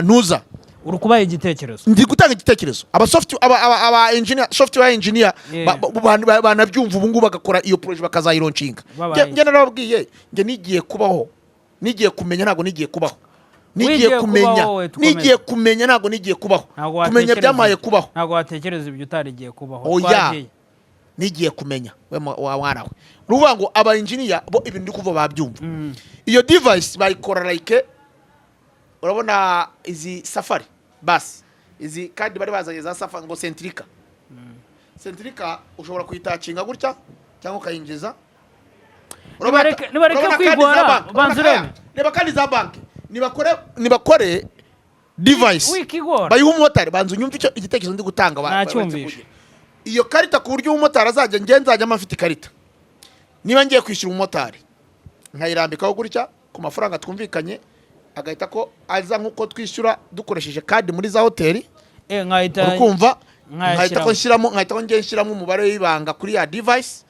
ntuza. Uri kubaha igitekerezo. Ndi gutanga igitekerezo. Aba soft aba engineer, software engineer, banabyumva ubu ngubu, bagakora iyo projet bakazayilaunchinga. Babaye. Njye narababwiye, njye nigiye kubaho, nigiye kumenya, ntabwo nigiye kubaho, nigiye Wigiye kumenya. kubaho wowe, tukomeze. Nigiye kumenya, ntabwo nigiye kubaho. Ntabwo Kumenya watekereza byamaye kubaho. Ntabwo watekereza ibyo utarigiye kubaho. Oya. Twagiye. Nigiye kumenya we wa mwana we. Ni ukuvuga ngo aba engineer bo ibintu ndi kuvuga babyumva. Iyo device bayikora like, urabona izi safari basi, izi kandi bari bazanye za safari ngo Centrica. Centrica ushobora kuyitouchinga gutya cyangwa ukayinjiza. Nibareke Urabona kandi kwigora, za banki, banza urabona urebe. Reba kandi za banki, nibakore device Wikigora. bayiha umumotari. Banza unyumve icyo igitekerezo ndi gutanga. Nacyumvishe. Baretse kugira. Iyo karita, ku buryo umumotari azajya, nge nzajya mba mfite ikarita, niba ngiye kwishyura umumotari nkayirambikaho gutya ku mafaranga twumvikanye, agahita ko aza nk'uko twishyura dukoresheje kadi muri za hoteli. Nkahita Urukumva? Nkayashyiramo. Nkahita ko nshyiramo, nkahita ko ngiye nshyiramo umubare w'ibanga kuri ya device,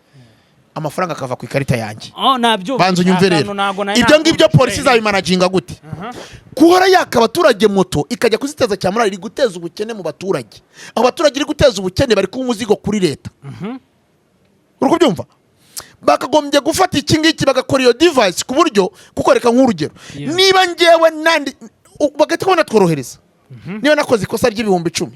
amafaranga akava ku ikarita yanjye. Oh, nabyumva. Banza unyumve Akantu rero. ntabwo nari Ibyo ngibyo nakumvise. polisi izabimanaginga gute? Guhora yaka abaturage moto ikajya kuziteza cyamunara, iri guteza ubukene mu baturage. Abo baturage iri guteza ubukene bari kuba umuzigo kuri leta. Uri kubyumva? Bakagombye gufata iki ngiki bagakora iyo device ku buryo, kuko reka nk'urugero, niba ngewe nandi bagahita banatworohereza, niba nakoze ikosa ry'ibihumbi 10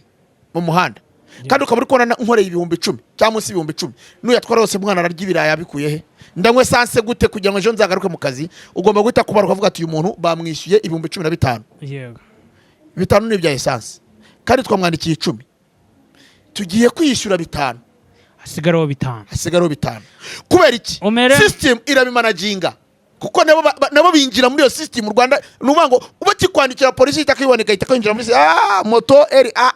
mu muhanda, kandi ukaba uri kubona nkoreye 10,000 cyangwa munsi y'ibihumbi 10, nuyatwara yose umwana ararya ibirayi abikuye he? Ndanywe essence gute kugira ngo ejo nzagaruke mu kazi? Ugomba guhita kubara ukavuga ati uyu muntu bamwishyuye 15,000, bitanu ni ibya essence, kandi twamwandikiye 10, tugiye kwiyishyura bitanu. Hasigaraho bitanu. Hasigaraho bitanu. Kubera iki? System irabimanaginga, kuko nabo nabo binjira muri iyo system. Mu Rwanda ni ukuvuga ngo bakikwandikira, polisi ihita kwiboneka, ihita kwinjira muri moto RA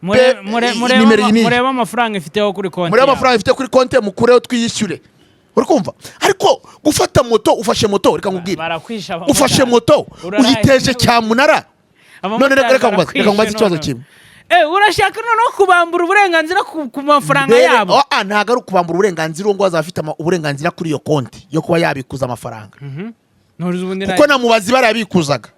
nimero iyi n'iyi. Murebe amafaranga ifiteho kuri konti Muri yawe. amafaranga ifite kuri konti, mukureho twiyishyure. Uri kumva? Ariko gufata moto, ufashe moto, reka nkubwire, Barakwisha abamotari. ufashe moto Uraraye. uyiteje cyamunara. None Abamotari reka nkubaze, reka nkubaze barakwishe ikibazo none. kimwe. Urashaka noneho kubambura uburenganzira ku mafaranga yabo? Oh, ah, ntabwo ari ukubambura uburenganzira. Uwo ngo azaba afite uburenganzira kuri iyo konti yo kuba yabikuza amafaranga. Ntuzi ubundi. Kuko na mubazi barayabikuzaga.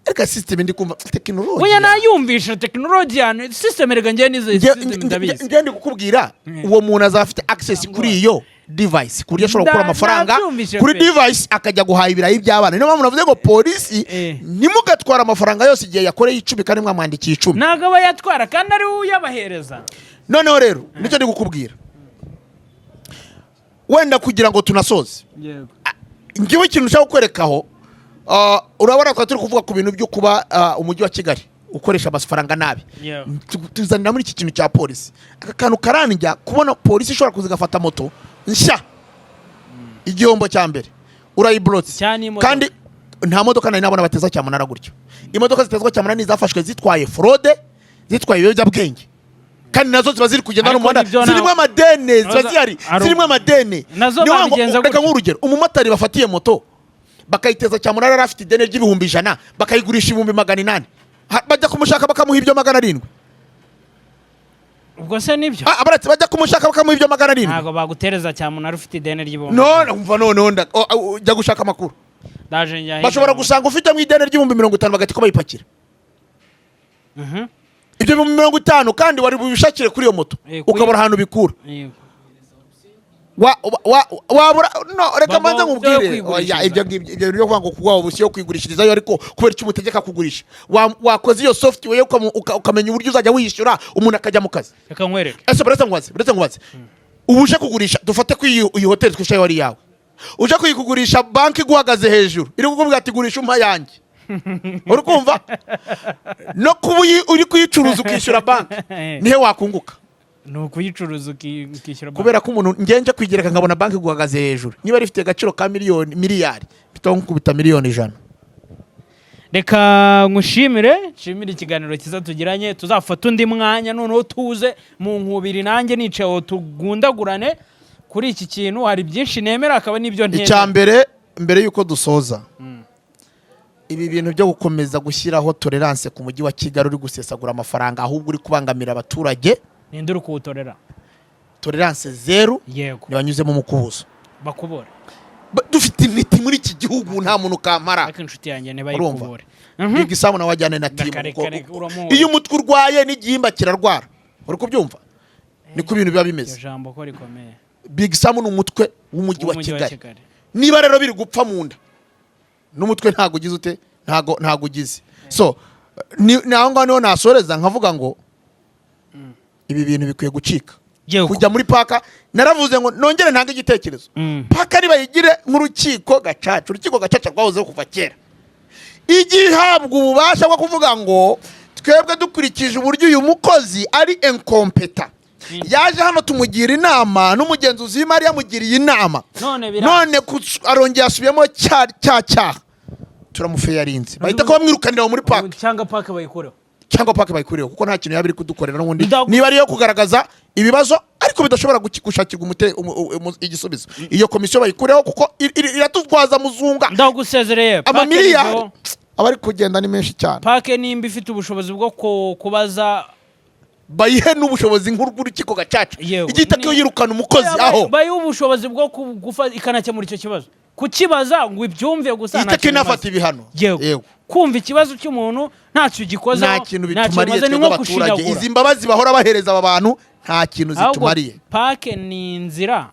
Ariko system ndi kumva tekinoloji. Oya, nayumvisha tekinoloji ya system. Reka njye nize system, ndabizi. Njye ndi kukubwira, uwo muntu azaba afite access kuri iyo device ku buryo ashobora gukura amafaranga Nabyumvise kuri pe. device, akajya guhaha ibirayi by'abana. Niyo mpamvu navuze ngo polisi ntimugatwara amafaranga yose igihe yakoreye 10 kandi mwamwandikiye 10. Ntabwo aba yatwara kandi ari we uyabahereza. Noneho rero nicyo ndi kukubwira, wenda kugira ngo tunasoze, ngewe ikintu nshaka kukwerekaho, urabona twari turi kuvuga ku bintu byo kuba umujyi wa Kigali ukoresha amafaranga nabi. Tuzanira muri iki kintu cya polisi. Aka kantu karandya, kubona polisi ishobora kuza igafata moto nshya, igihombo cya mbere urayiburotse. Cyane imodoka. Kandi nta modoka nari nabona bateza cyamunara gutyo. Imodoka zitezwa cyamunara ni izafashwe zitwaye fraude, zitwaye ibiyobyabwenge, kandi nazo ziba ziri kugenda no mu Ariko muhanda nibyo zirimo amadene, ziba zihari zirimo amadene. Nazo Niyo mpamvu- babigenza Reka gutyo. nk'urugero, umumotari bafatiye moto bakayiteza cyamunara yari afite ideni ry'ibihumbi 100, bakayigurisha 800,000. Bajya kumushaka bakamuha ibyo 700. Ubwo se nibyo? Ah, abaretse, bajya kumushaka bakamuha ibyo 700. Ntabwo bagutereza cyamunara ufite ideni ry'ibihumbi. None umva, noneho ujya gushaka amakuru. Ndaje njya hirya. Bashobora gusanga ufitemo ideni ry'ibihumbi 50, bagahita ko bayipakira ibyo 50,000, kandi wari bubishakire kuri iyo moto, ukabura ahantu bikura. Wabura no reka Baguha mbanze option yo nkubwire. kwigurishiriza. Oya, ibyo ngibyo, ibyo byo kuvuga ngo kuguha option yo kwigurishirizayo, ariko kubera icyo umutegeka kugurisha? Wakoze iyo software ukamenya uburyo uzajya wishyura, umuntu akajya mu kazi. Reka nkwereke. Ese buretse nkubaze, ubu uje kugurisha, dufate ko iyi hoteli twicayeho ari iyawe, uje kuyikugurisha, banki iguhagaze hejuru iri kukubwira ati: "Gurisha umpa yanjye." Uri kumva, no kuba uri kuyicuruza ukishyura banki, nihe wakunguka? Ni ukuyicuruza ukishyura banki. Kubera ko umuntu ngenje kwigereka nkabona banki iguhagaze hejuru, niba rifite agaciro ka miliyoni, miliyari, mfite nkukubita miliyoni 100. Reka nkushimire, nshimire ikiganiro cyiza tugiranye. Tuzafata undi mwanya noneho tuze mu nkubiri, nanjye nicaye aho, tugundagurane kuri iki kintu. Hari byinshi nemera, hakaba n'ibyo Icya ntemera. mbere, mbere y'uko dusoza, ibi bintu byo gukomeza gushyiraho tolerance ku mujyi wa Kigali uri gusesagura amafaranga, ahubwo uri kubangamira abaturage. Ninde uri kuwutorera? Tolerance zero. Ntibanyuzemo umukubuzo. Bakubure. Dufite intiti muri iki gihugu, nta muntu kamara. Ariko inshuti yanjye ntibayikubure. Big Sam nawe ajyane na team. Reka, reka, Kuko reka, uramuzi. iyo umutwe urwaye n'igihimba kirarwara, uri kubyumva, niko ibintu biba bimeze. Iryo jambo ko rikomeye. Big Sam ni umutwe w'umujyi wa w'umujyi wa Kigali. Kigali. Niba rero biri gupfa mu nda n'umutwe, ntabwo ugize ute, ntabwo ugize. So ni aho ngaho niho nasoreza nkavuga ngo ibi bintu bikwiye gucika. Kujya muri PAC, naravuze ngo nongere ntange igitekerezo. PAC nibayigire nk'urukiko gacaca. Urukiko gacaca rwahozeho kuva kera, ijya ihabwa ububasha bwo kuvuga ngo twebwe dukurikije uburyo uyu mukozi ari incompétent, yaje hano tumugira inama, n'umugenzuzi w'imari yamugiriye inama, None bira none arongeye asubiyemo cya cyaha, turamufayarinze, bahita ko bamwirukanira aho muri PAC. Cyangwa PAC bayikureho. Cyangwa PAC bayikureho, kuko nta kintu yaba iri kudukorera n'ubundi. Niba ariyo kugaragaza ibibazo ariko bidashobora gushakirwa igisubizo, iyo komisiyo bayikureho, kuko iratutwaza muzunga. Ndagusezereye. PAC Amamiliyari nizo- aba ari kugenda ni menshi cyane. PAC nimba ifite ubushobozi bwo kubaza, Bayihe n'ubushobozi nk'urw'urukiko gacaca, igihita ko yirukana umukozi aho. Bayihe ubushobozi bwo ikanakemura icyo kibazo. Kukibaza ngo ibyumve gusa Ihita nta kintu inafata bimaze. ibihano. Yego. Kumva ikibazo cy'umuntu ntacyo ugikozeho, Nta kintu ntacyo bitumariye bimaze, ni twebwe nko abaturage. gushinyagura. Izi mbabazi bahora bahereza aba bantu nta kintu Ahubwo zitumariye. PAC ni inzira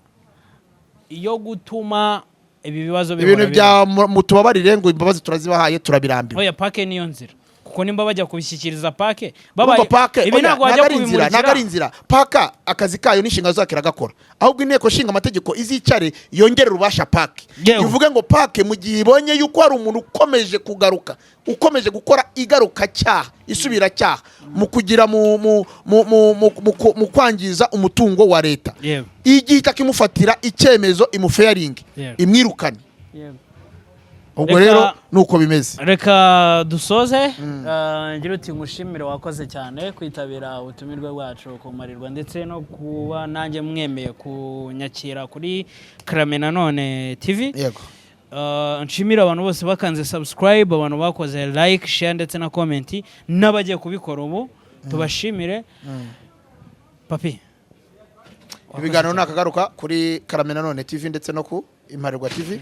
yo gutuma ibi bibazo bihora Ibintu bibaho. bya mutubabarire ngo imbabazi turazibahaye, turabirambiwe. Oya, PAC niyo nzira, kuko nimba bajya kubishyikiriza PAC Urumva babaye PAC, ibi oya, ntabwo wajya ntabwo ari inzira, ntabwo ari kubimurikira. inzira. PAC akazi kayo n'inshingano zayo iragakora, ahubwo inteko nshinga amategeko izicare yongere ububasha PAC, ivuge ngo PAC mu gihe ibonye yuko hari umuntu ukomeje kugaruka, ukomeje gukora igaruka cyaha, isubira cyaha mu kugira mu kwangiza umutungo wa leta, igihita kimufatira icyemezo, imufayaringe, imwirukane. Ubwo rero nuko bimeze. Reka dusoze. Ngira uti ngushimire, wakoze cyane kwitabira ubutumirwe bwacu kumarirwa, ndetse no kuba nanjye mwemeye kunyakira kuri Karame Nanone TV. Nshimire abantu bose bakanze subscribe, abantu bakoze like, share ndetse na comment, n'abagiye kubikora ubu. Tubashimire, Papi. Ibiganiro nakagaruka kuri Karame Nanone TV ndetse no ku Imparirwa TV.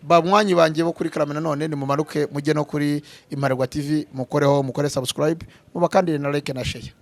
Banywanyi banjye bo kuri Karame Nanone, nimumanuke mujye no kuri Imparirwa TV, mukoreho, mukore subscribe, mubakandire na like na share.